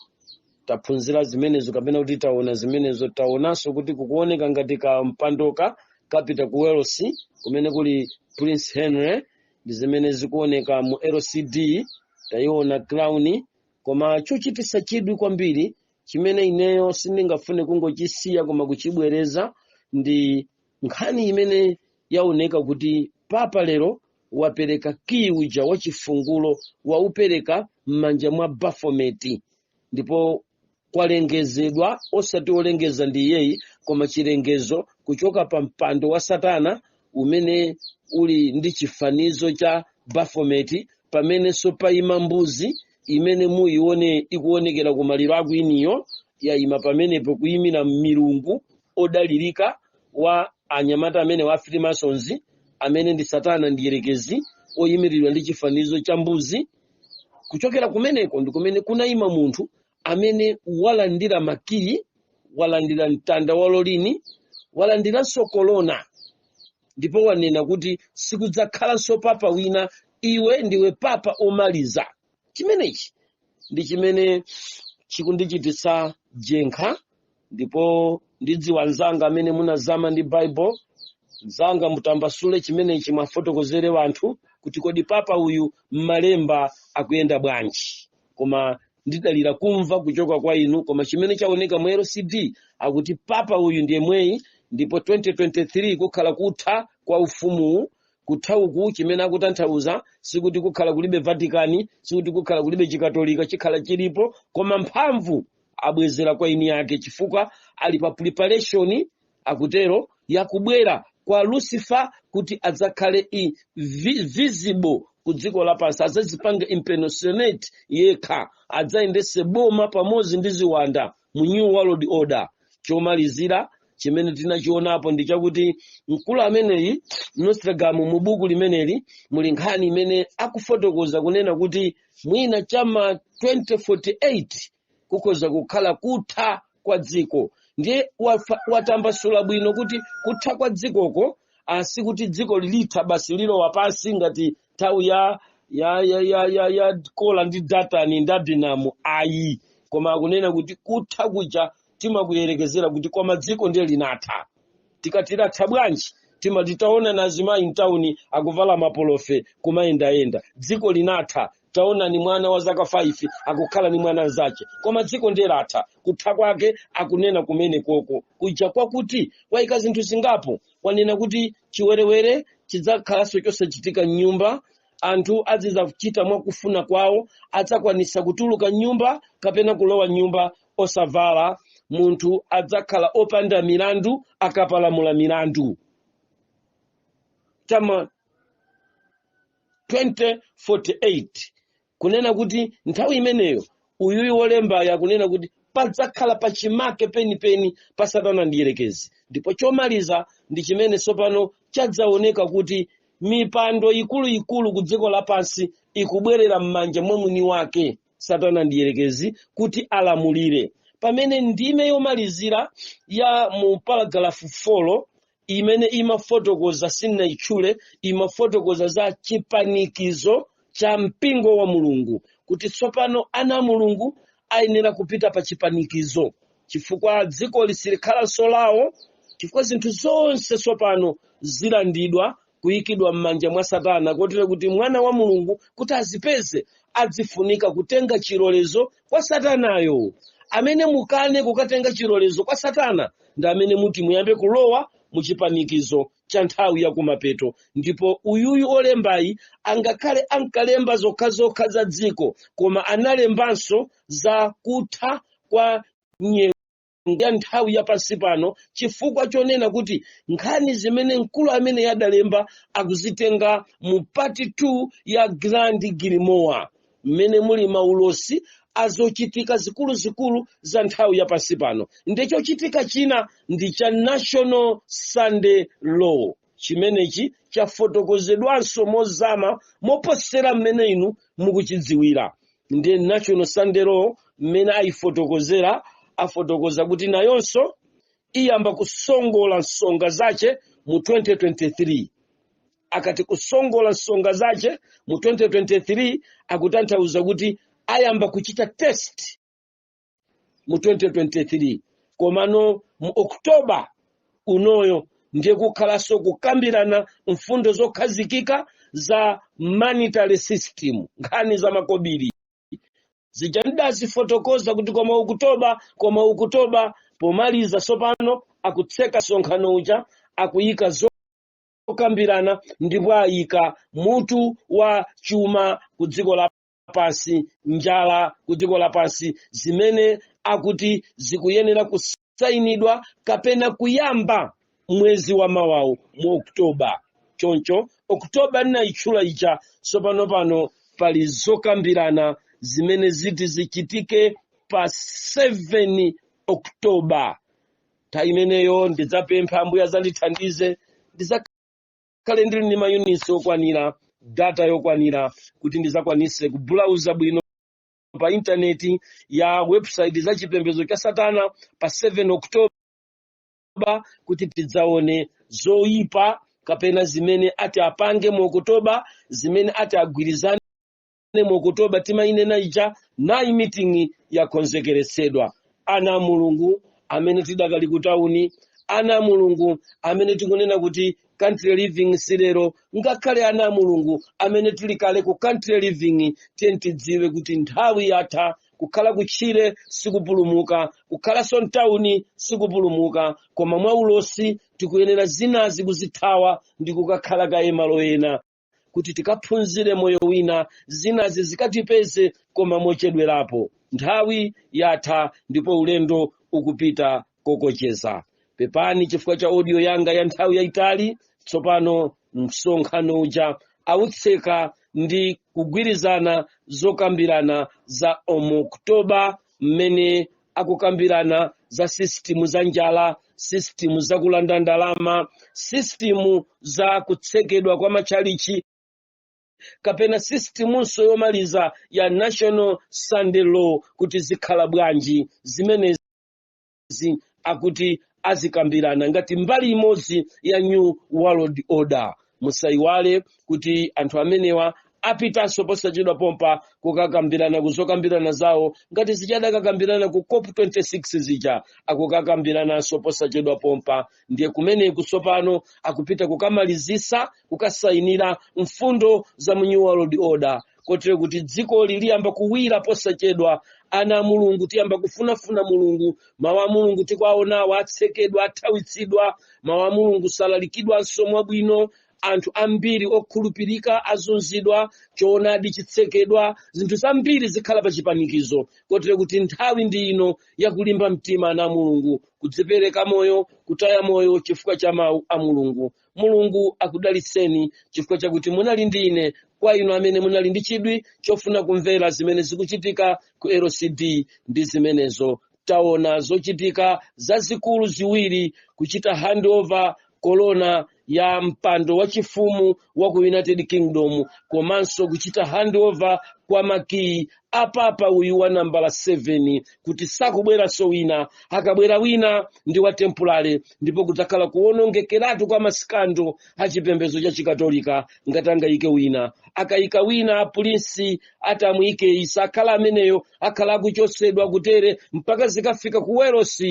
S1: Taphunzira zimenezo kapena kuti taona zimenezo. Taonanso kuti kukuoneka ngati kampandoka kapita ku Wales kumene kuli Prince Henry, ndi zimene zikuoneka mu LCD. Tayiona crown. Koma chochititsa chidwi kwambiri chimene ineyo sindingafune kungochisiya koma kuchibwereza ndi nkhani imene yaoneka kuti papa lero wapereka kiyi uja wachifungulo, waupereka m'manja mwa Baphomet. Ndipo kwalengezedwa, osati olengeza ndi iyeyi, koma chilengezo kuchoka pa mpando wa Satana umene uli ndi chifanizo cha Baphomet, pamenenso payima mbuzi imene muyione ikuonekera ku maliro a queen-yo, yayima pamenepo kuyimira milungu odalirika wa anyamata amene wa Freemasons, amene ndi Satana ndi Yerekezi oyimiridwa ndi chifanizo cha mbuzi. Kuchokera kumeneko ndi kumene kunayima munthu amene walandira makiyi, walandira mtanda wa lolini, walandiranso kolona, ndipo wanena kuti sikudzakhalanso papa wina, iwe ndiwe papa omaliza. Chimenechi ndi chimene chikundichititsa jenkha. Ndipo ndidziwa anzanga amene munazama ndi Bible, mzanga mutambasule chimenechi, mwafotokozere wanthu kuti kodi papa uyu m'malemba akuyenda bwanji. Koma ndidalira kumva kuchoka kwa inu. Koma chimene chaoneka mu LCD, akuti papa uyu ndiye mweyi, ndipo 2023 kukhala kutha kwa ufumuwu. Kutha uku chimene akutanthauza sikuti kukhala kulibe Vatican, sikuti kukhala kulibe Chikatolika, chikhala chilipo, koma mphamvu abwezera kwa eni yake, chifukwa ali pa preparation, akutero, yakubwera kwa Lucifer kuti adzakhale visible ku dziko lapansi, adzazipange impersonate yekha, adzayendese boma pamodzi ndi ziwanda mu new world order. Chomalizira Chimene tinachionapo ndi chakuti mkulu ameneyi Nostradamus, mu buku limeneli muli nkhani imene akufotokoza kunena kuti mwina chama 2048 kukhoza kukhala kutha kwa dziko. Ndiye watambasula bwino kuti kutha kwa dzikoko asikuti dziko lilitha basi, lilowa pansi ngati nthawi ya Kola ndi Datani ndi Abinamu, ayi. Koma akunena kuti kutha kuja timakuyerekezera kuti koma dziko ndiye linatha. Tikati latha bwanji, timati taona na azimayi mtawuni akuvala mapolofe kumayendayenda, dziko linatha. Taonani mwana wa zaka 5 akukhala ni mwana mzace, koma dziko ndiye latha. Kutha kwake akunena kumene koko kuja kwakuti wayika zinthu zingapo. Wanena kuti chiwerewere chidzakhalanso chosachitika mnyumba, anthu azidzachita mwakufuna kwawo, adzakwanisa kutuluka nyumba kapena kulowa nyumba osavala, munthu adzakhala opanda milandu akapalamula milandu chama 2048. Kunena kuti nthawi imeneyo uyuyu wolembayo akunena kuti padzakhala pachimake penipeni pa Satana ndiyerekezi. Ndipo chomaliza ndi chimene tsopano chadzaoneka kuti mipando ikuluikulu ku dziko lapansi ikubwerera m'manja mwa mwini wake Satana ndiyerekezi kuti alamulire. Pamene ndime yomalizira ya mu palagalafu 4 imene imafotokoza, sindinayitchule, imafotokoza za chipanikizo cha mpingo wa Mulungu, kuti tsopano ana a Mulungu ayenera kupita pa chipanikizo chifukwa dziko silikhalanso lawo, chifukwa zinthu zonse tsopano zilandidwa kuyikidwa m'manja mwa Satana, kotero kuti mwana wa Mulungu kuti azipeze adzifunika kutenga chilolezo kwa Satanayo. Amene mukane kukatenga chilolezo kwa Satana ndi amene muti muyambe kulowa muchipanikizo cha nthawi ya kumapeto. Ndipo uyuyu olembayi angakhale ankalemba zokhazokha za dziko, koma analembanso za kutha kwa nyengo ya nthawi ya pansi pano, chifukwa chonena kuti nkhani zimene mkulu amene adalemba akuzitenga mu part 2 ya Grand Grimoire, mmene muli maulosi azochitika zikuluzikulu za nthawi ya pansi pano. Ndi chochitika china ndi cha National Sunday Law, chimenechi chafotokozedwanso mozama moposera mmene inu mukuchidziwira. Ndiye National Sunday Law mmene ayifotokozera, afotokoza kuti nayonso iyamba kusongola nsonga zace mu 2023. Akati kusongola nsonga zace mu 2023, akutanthauza kuti ayamba kuchita test mu 2023. Komano mu Oktoba unoyo ndiye kukhalanso kukambirana mfundo zokhazikika za monetary system, nkhani za makobiri zija ndidazifotokoza kuti koma Okutoba, koma Okutoba pomaliza tsopano akutseka msonkhano uja, akuyika zokambirana ndipo ayika mutu wa chuma ku dziko lapansi, njala ku dziko lapansi, zimene akuti zikuyenera kusayinidwa kapena kuyamba mwezi wa mawawu mu Oktoba. Choncho Oktoba ndinayitchula ija. Tsopano pano pali zokambirana zimene ziti zichitike pa 7 Oktoba. Nthawi imeneyo ndidzapempha Ambuye adzandithandize, ndidzakhale ndili ndi mayunitsi okwanira, data yokwanira, kuti ndidzakwanise kubulauza bwino pa intaneti ya website za chipembedzo cha Satana pa 7 Oktoba, kuti tidzaone zoyipa kapena zimene ati apange mu Oktoba, zimene ati agwirizane mu Oktoba. Timayinena ija nayi meeting yakonzekeretsedwa. Ana a Mulungu amene tidakali ku tawuni, ana a Mulungu amene tikunena kuti country living silero, ngakhale ana a Mulungu amene tili kale ku country living, tiye tidziwe kuti nthawi yatha. Kukhala kutchire sikupulumuka, kukhalanso mtawuni sikupulumuka, koma mwa ulosi tikuyenera zinazi kuzithawa ndi kukakhala kaye malo ena kuti tikaphunzire moyo wina, zinazi zikatipeze koma mochedwerapo. Nthawi yatha ndipo ulendo ukupita kokocheza. Pepani chifukwa cha audio yanga ya nthawi yayitali. Tsopano msonkhano uja autseka ndi kugwirizana zokambirana za Oktoba, mmene akukambirana za system za njala, System zakulanda ndalama, system za kutsekedwa kwa matchalichi, kapena systemunso yomaliza ya National Sunday Law, kuti zikhala bwanji zimenezi, akuti azikambirana ngati mbali imodzi ya New World Order. Musayiwale kuti anthu amenewa apitanso posachedwa pompa kukakambirana kuzokambirana zawo ngati zichadakakambirana ku COP 26 zija, akukakambirananso posachedwa pompa. Ndiye kumeneku tsopano akupita kukamalizisa kukasayinira mfundo za mu New World Order, kotero kuti dzikoli liyamba kuwira posachedwa. Ana a Mulungu, tiyamba kufunafuna Mulungu. Mawu a Mulungu tikuwaonawo atsekedwa, athawitsidwa. Mawu a Mulungu salalikidwanso mwabwino. Anthu ambiri okhulupirika azunzidwa, choonadi chitsekedwa, zinthu zambiri zikhala pa chipanikizo, kotero kuti nthawi ndi ino yakulimba mtima, ana a Mulungu, kudzipereka moyo, kutaya moyo chifukwa cha mawu a Mulungu. Mulungu akudalitseni chifukwa chakuti munali ndi ine. Kwa inu amene munali ndi chidwi chofuna kumvera zimene zikuchitika ku LCD, ndi zimenezo. Taona zochitika zazikulu ziwiri: kuchita handover korona ya mpando wachifumu wa ku United Kingdom, komanso kuchita handover kwa makiyi apapa uyu wa nambala 7, kuti sakubweranso wina. Akabwera wina ndi wa temporary, ndipo kudzakhala kuwonongekeratu kwa ma scandal achipembedzo cha Chikatolika ngati angayike wina. Akayika wina, prince atamuyike, isakhala ameneyo, akhala akuchotsedwa kutere mpaka zikafika ku Wales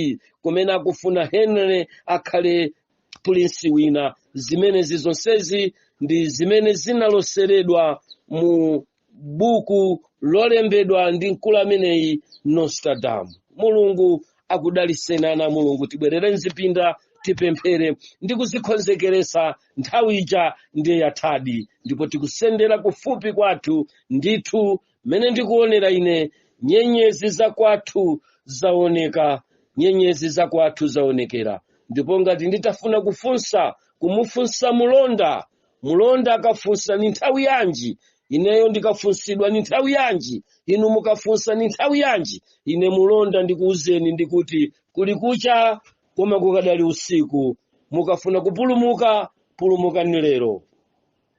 S1: kumene akufuna Henry akhale prince wina. Zimenezi zonsezi ndi zimene zinaloseredwa mu buku lolembedwa ndi mkulu ameneyi Nostradamus. Mulungu akudalitseni, ana Mulungu. Tibwerere mzipinda, tipemphere ndi kuzikonzekeresa. Nthawi ija ndiye yathadi, ndipo tikusendera kufupi kwathu ndithu. Mmene ndikuonera ine, nyenyezi za kwathu zaoneka, nyenyezi za kwathu zaonekera. Ndipo ngati nditafuna kufunsa, kumufunsa mulonda, mulonda akafunsa ni nthawi yanji, ineyo ndikafunsidwa ni nthawi yanji, inu mukafunsa ni nthawi yanji, ine mulonda ndikuwuzeni ndikuti kuli kucha koma kukadali usiku. Mukafuna kupulumuka, pulumukani lero.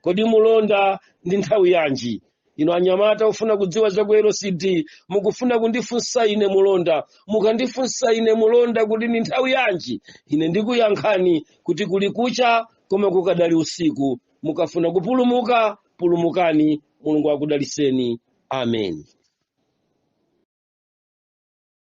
S1: Kodi mulonda ndi nthawi yanji? Ino anyamata ufuna kudziwa za ku LCD, mukufuna kundifunsa ine mulonda, mukandifunsa ine mulonda kuti ni nthawi yanji, ine ndikuyankhani kuti kuli kucha koma kukadali usiku. Mukafuna kupulumuka, pulumukani. Mulungu akudaliseni. Amen.